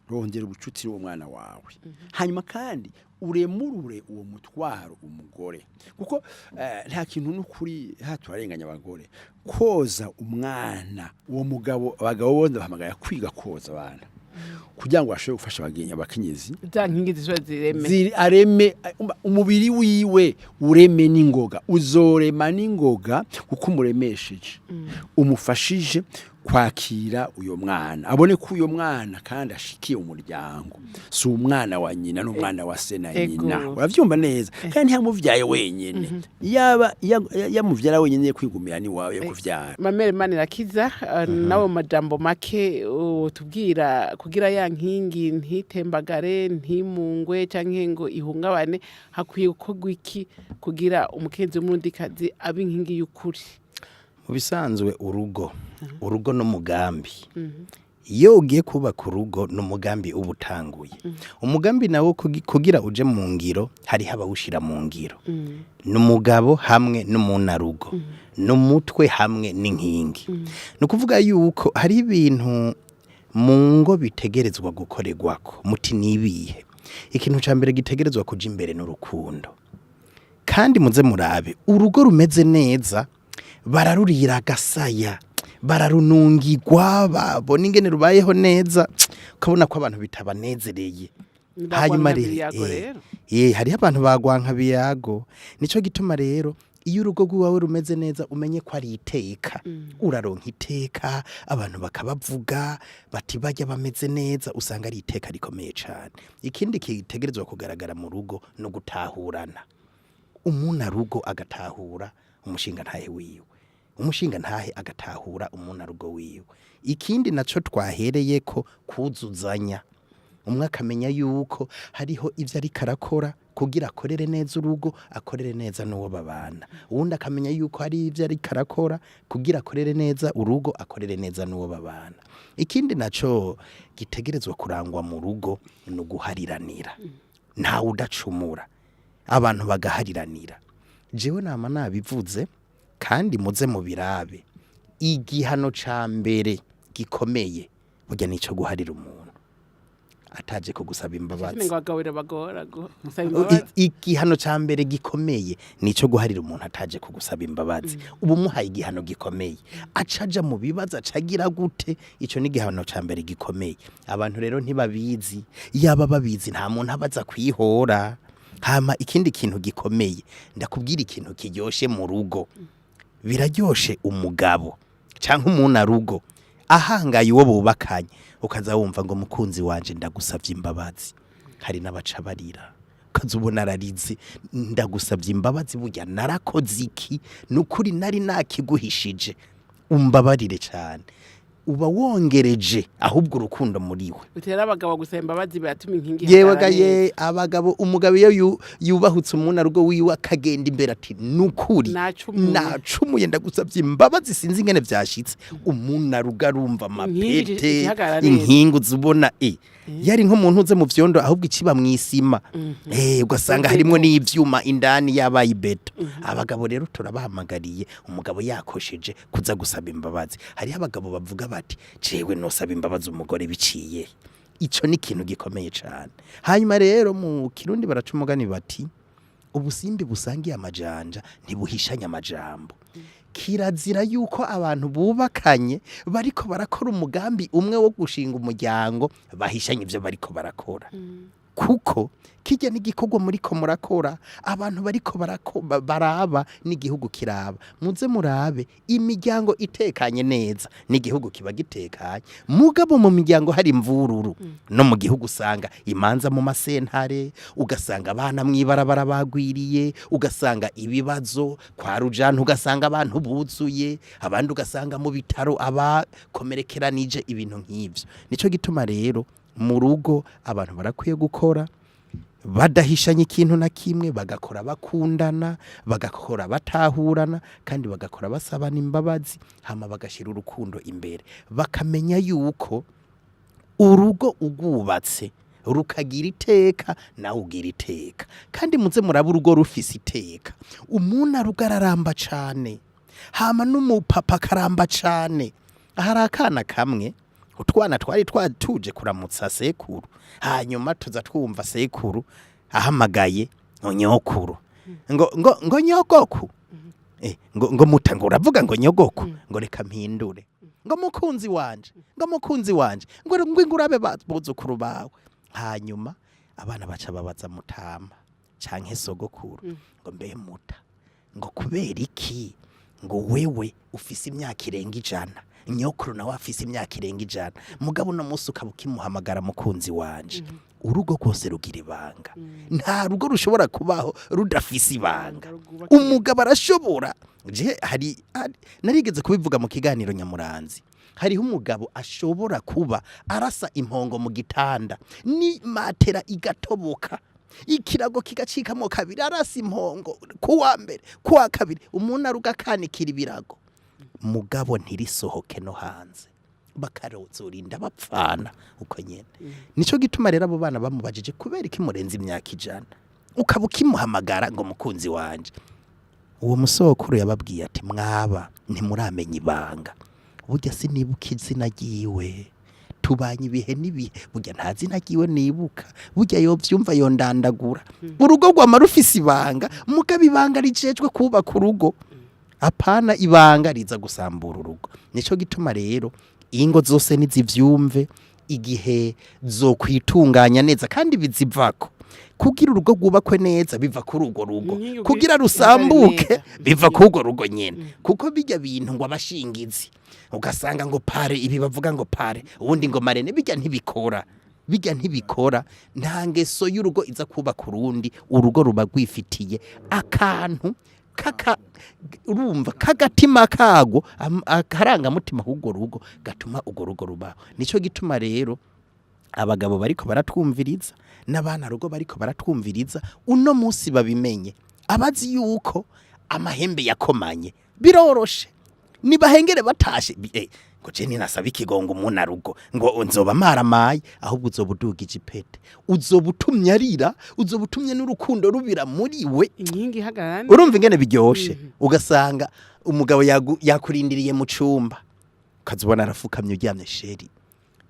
Rondera ubucuti n'uwo mwana wawe, hanyuma kandi uremurure uwo mutwaro umugore, kuko nta kintu n'ukuri haturarenganya abagore koza umwana. Uwo mugabo, abagabo bose bahamagara kwiga koza abana kugira ngo bashobore gufasha abakenyezi. Za nkingi zishobora zireme. Ziri areme, umubiri wiwe ureme n'ingoga, uzorema n'ingoga kuko umuremesheje, umufashije kwakira uyo mwana, abone ko uyo mwana kandi ashikiye umuryango, si umwana wa nyina n'umwana wa se na nyina. Uravyumva neza, kandi ntiyamuvyaye wenyene. Yaba yamuvyara wenyene, kwigumira ni wawe kuvyara. Mamere Manirakiza, nawe mu majambo make utubwira kugira ya nkingi ntitembagare, ntimungwe canke ngo ihungabane, hakwiye gukorwa iki kugira umukenyezi w'umurundikazi abe inkingi y'ukuri? Mu bisanzwe urugo n'umugambi. Iyo ugiye kubaka urugo, ni umugambi uba utanguye. Umugambi nawo kugira uje mu ngiro, hariho abawushira mu ngiro: ni umugabo hamwe n'umunarugo, n'umutwe hamwe n'inkingi. Ni ukuvuga yuko hari ibintu mu ngo bitegerezwa gukorerwako. Muti nibihe? Ikintu ca mbere gitegerezwa kuja imbere n'urukundo. Kandi muze murabe urugo rumeze neza, bararurira agasaya, bararunungirwa, babona ingene rubayeho neza, ukabona ko abantu bitabanezereye. Hanyuma rero Biyago rero. Hariho abantu bagwanka biyago. Nico gituma rero iyo urugo rw'iwawe rumeze neza, umenye ko ari iteka, uraronka iteka, abantu bakabavuga bati bajya bameze neza, usanga ari iteka rikomeye cane. Ikindi kitegerezwa kugaragara mu rugo no gutahurana, umunarugo agatahura umushinga ntahe wiwe. Umushinga ntahe agatahura umunarugo wiwe. Ikindi naco twahereye ko kuzuzanya, umwe akamenya yuko hariho ivyo ariko arakora kugira akorere neza urugo, akorere neza n'uwo babana. Uwundi akamenya yuko hari ivyo ariko arakora kugira akorere neza urugo, akorere neza n'uwo babana. Ikindi naco gitegerezwa kurangwa mu rugo ni uguhariranira, ntawe udacumura, abantu bagahariranira. Jewe nama nabivuze kandi muze mubirabe, igihano ca mbere gikomeye burya nico guharira umuntu ataje kugusaba imbabazi. Ngo abagabo birabagora gusaba imbabazi. Igihano ca mbere gikomeye nico guharira umuntu ataje kugusaba imbabazi. Ubu muhaye igihano gikomeye, acaja mu bibazo, acagira gute? Ico ni igihano ca mbere gikomeye. Abantu rero ntibabizi, yaba babizi nta muntu abaza kwihora. Hama ikindi kintu gikomeye, ndakubwira ikintu kiryoshe mu rugo. Biraryoshe umugabo canke umuntu arugo ahangaye uwo bubakanye, ukaza wumva ngo mukunzi wanje ndagusavye imbabazi. Hari n'abaca barira, ukaza ubona ararize, ndagusavye imbabazi, burya narakoze iki, nukuri nari nakiguhishije, umbabarire cane. Uba wongereje ahubwo urukundo muri we. Utera abagabo gusaba imbabazi biratuma inkingi yewe ihagarara ga neza. ye abagabo, umugabo iyo yubahutse umuntu arugo wiwe akagenda imbere ati nukuri Nacumuye. nacumuye, ndagusabye imbabazi, sinzi ingene vyashitse. Umuntu arugo arumva Inkingi amapete, ihagarara neza. inkingi uzubona yari nk'umuntu uze mu vyondo, ahubwo ikiba mw'isima, ugasanga harimo n'ivyuma indani yabaye ibeto. Abagabo rero turabahamagariye, umugabo yakosheje kuza gusaba imbabazi. Hariho abagabo bavuga bati jewe nosaba imbabazi umugore biciye. Ico ni ikintu gikomeye cane. Hanyuma rero mu Kirundi baraca umugani bati ubusimbi busangiye amajanja ntibuhishanye amajambo. Kirazira yuko abantu bubakanye bariko barakora umugambi umwe wo gushinga umuryango bahishanye ivyo bariko barakora, kuko kijya n'igikorwa muriko murakora, abantu bariko baraba n'igihugu kiraba. Muze murabe imiryango itekanye neza n'igihugu kiba gitekanye. Mugabo mu miryango hari imvururu, no mu gihugu usanga imanza mu masentare, ugasanga abana mw'ibarabara bagwiriye, ugasanga ibibazo kwa rujana, ugasanga abantu buzuye, abandi ugasanga mu bitaro abakomerekeranije, ibintu nk'ivyo. Nico gituma rero mu rugo abantu barakwiye gukora badahishanye ikintu na kimwe, bagakora bakundana, bagakora batahurana, kandi bagakora basabana imbabazi. Hama bagashyira urukundo imbere, bakamenya yuko urugo ugwubatse rukagira iteka, nawe ugira iteka. Kandi muze muraba urugo rufise iteka, umuntu arugo araramba cane, hama n'umupapa akaramba cane. Hari akana kamwe, utwana twari twatuje kuramutsa sekuru, hanyuma tuza twumva sekuru ahamagaye ngo nyokuru, ngo ngo ngo nyogoku, ngo ngo muta, ngo uravuga ngo nyogoku, ngo reka mpindure, ngo mukunzi wanje, ngo mukunzi wanje, ngo ngo ngurabe buzukuru bawe. Hanyuma abana baca babaza mutama canke sogokuru ngo mbe muta, ngo kubera iki ngo wewe ufise imyaka irenga 100, nyokuru nawe afise imyaka irenga 100, mugabo uno munsi ukaba ukimuhamagara mukunzi wanje? Urugo rwose rugira ibanga, nta rugo rushobora kubaho rudafise ibanga. Rwubakiye. Umugabo arashobora, je hari narigeze kubivuga mu kiganiro nyamuranzi, hariho umugabo ashobora kuba arasa impongo mu gitanda, ni matera igatoboka, ikirago kigacikamo kabiri, arasa impongo kuwa mbere, kuwa kabiri, umuntu aruga akanikira ibirago, mugabo ntirisohoke no hanze, bakarozorinda bapfana uko nyene. Nico gituma rero abo bana bamubajije kubera iki murenze imyaka 100 ukaba ukimuhamagara ngo mukunzi wanje. Uwo musokuru yababwiye ati mwaba ntimuramenya ibanga, burya sinibuka izina ryiwe, tubanye ibihe n'ibihe, burya nta zina ryiwe nibuka, burya yovyumva yondandagura. Urugo rwama rufise ibanga, mugabo ibanga rijejwe kubaka urugo, apana ibanga riza gusambura urugo. Nico gituma rero ingo zose nizivyumve igihe zokwitunganya neza, kandi bizivako. Kugira urugo rwubakwe neza biva kuri urwo rugo, Inkingi kugira ihagarare rusambuke neza. biva kuri urwo rugo nyene. Kuko bijya bintu ngo abashingizi, ugasanga ngo pare ibi, bavuga ngo pare ubundi ngo marene, bijya ntibikora, bijya ntibikora. Nta ngeso y'urugo iza kubaka urundi, urugo ruba rwifitiye akantu. Kaka urumva kagatima kago akarangamutima k'urwo rugo gatuma urwo rugo rubaho. Nico gituma rero abagabo bariko baratwumviriza n'abana rugo bariko baratwumviriza uno munsi babimenye, abazi yuko amahembe yakomanye biroroshe, nibahengere batashe ngo je ninasaba ikigongo umuntu arugo ngo nzoba maramaye, ahubwo uzoba udugije ipete, uzoba utumye arira, uzoba utumye n'urukundo rubira muri we. Inkingi ihagarara neza. Urumva ingene biryoshe, ugasanga umugabo yakurindiriye mu cumba, ukazibona arafukamye uryamye, chéri,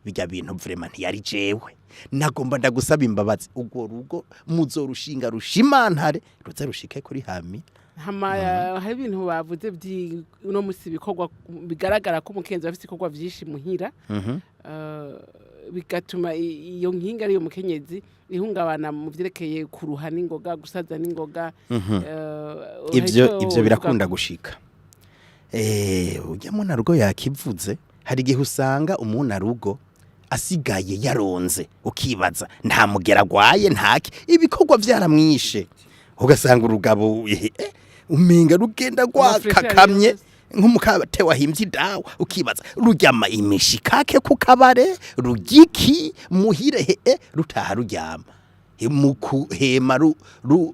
bijya bintu vraiment ntiyari jewe, nagomba ndagusaba imbabazi. Urwo rugo muzorushinga rushimantare, ruze rushike kuri hami. Hama hari ibintu bavuze vyi uno musi bikorwa bigaragara ko umukenzi afite ibikorwa vyinshi muhira, bigatuma iyo nkingi ariyo mukenyezi ihungabana mu vyerekeye kuruha n'ingoga, gusaza n'ingoga. Ivyo hari ico ivyo birakunda gushika. Ujya muna rugo yakivuze, hari igihe usanga umuntu rugo asigaye yaronze, ukibaza nta mugera agwaye, ntake ibikorwa vyaramwishe, ugasanga urugabo umenga rugenda rwakakamye yose. Nk'umukate wahimbye idawa, ukibaza ruryama imishikake ku kabare, rugiki muhire he, rutaha ruryama mu kuhema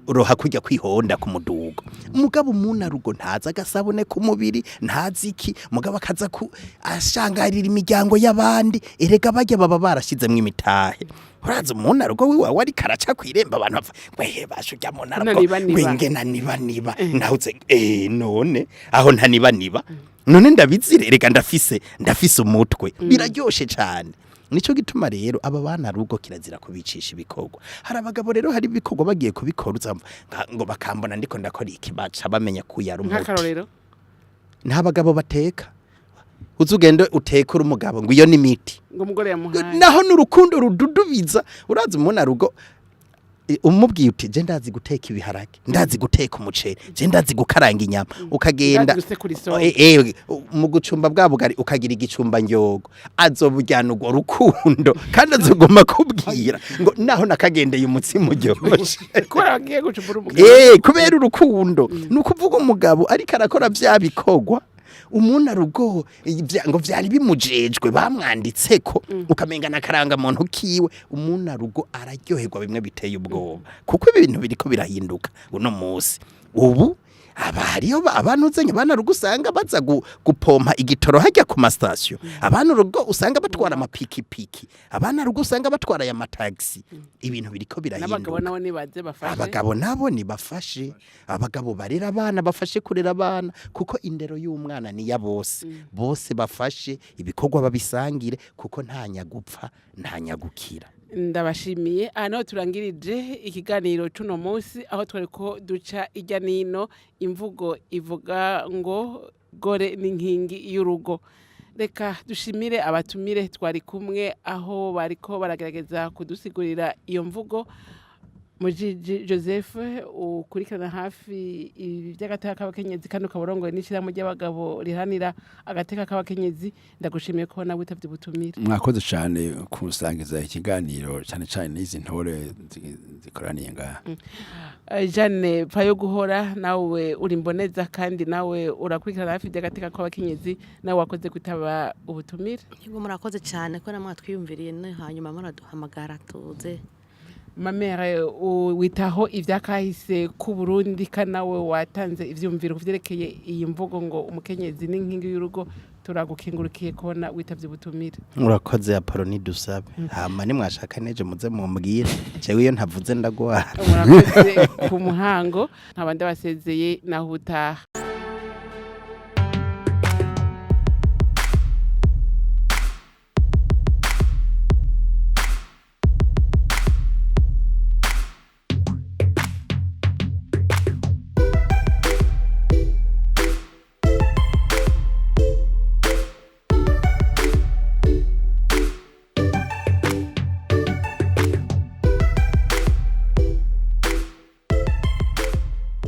roha kujya kwihonda ku mudugo. Mugabo umuntu arugo ntazi agasabune ku mubiri, ntazi iki, mugabo akaza ku ashangarira imiryango y'abandi. Erega bajya baba barashizemwo imitahe. Urazi umuntu arugo wiwawe ariko araca kwiremba, abantu bapfa wehe basha ujya muntu arugo. Naniba niba. Wengena niba niba nawuze none aho ntaniba niba none ndabizire, erega ndafise umutwe, biraryoshe cyane. Nico gituma rero aba bana rugo kirazira kubicisha ibikorwa. Hari abagabo rero hari ibikorwa bagiye kubikora uzamva ngo bakambona ndiko ndakora iki, baca bamenya kuyara umuti. Nk'akarorero? Nta bagabo bateka, uzugende uteke uri umugabo ngo iyo ni miti. Ngo umugore yamuhaye. Naho n'urukundo rududubiza. Urazi umuntu arugo umubwiye uti je ndazi guteka ibiharage, ndazi guteka umuceri, je ndazi gukaranga inyama, ukagenda Ndazi gusekura isombe. Mu gucumba bwa bugari ukagira igicumba ndyogo, azobujyana urwo rukundo kandi azoguma kubwira ngo naho nakagendeye umutsima uryoshe. Kubera bagiye gucumbura umugabo. Kubera urukundo. Ni ukuvuga umugabo ariko arakora vya bikorwa umuntu arugo ngo vyari bimujejwe bamwanditseko, ukamenga nakaranga muntu kiwe. Umuntu arugo araryoherwa bimwe biteye ubwoba, kuko ibintu biriko birahinduka uno munsi. Ubu aba hariyo abantu uzenye abana rugo usanga baza gupompa igitoro hajya ku masitasiyo, abana rugo usanga batwara amapikipiki, abana rugo usanga batwara aya matagisi. Ibintu biriko N'abagabo birahinduka. nabo nibaze bafashe. Abagabo nabo nibafashe, abagabo barera abana bafashe kurera abana, kuko indero y'umwana ni ya bose. Bose bafashe ibikorwa babisangire, kuko nta nyagupfa nta nyagukira. Ndabashimiye. Aha niho turangirije ikiganiro c'uno munsi, aho twari ko duca ijya nino imvugo ivuga ngo gore n'inkingi y'urugo. Reka dushimire abatumire twari kumwe, aho bariko baragerageza kudusigurira iyo mvugo. Mujiji Joseph, ukurikirana hafi ibi by'agateka k'abakenyezi kandi ukaba urongoye n'ishyirahamwe ry'abagabo riharanira agateka k'abakenyezi, ndagushimiye ko nawe witabye ubutumire. Mwakoze cyane kusangiza ikiganiro, cyane cyane n'izi ntore zikoraniye ngaha. Jeanne Payo guhora nawe uri mboneza kandi nawe urakurikirana hafi iby'agateka k'abakenyezi, nawe wakoze kwitaba ubutumire. Yego, murakoze cyane ko namwe twiyumviriye no hanyuma muraduhamagara tuze. Mamere, witaho ivyakahise ku Burundi, kandi nawe watanze ivyumviro kuvyerekeye iyi mvugo ngo umukenyezi n'inkingi y'urugo. Turagukengurukiye kubona witavye ubutumire. Urakoze Apollo, nidusabe hama nimwashaka neje muze mumbwire, jewe iyo ntavuze ndagwara. Murakoze ku muhango, nkaba ndabasezeye naho utaha.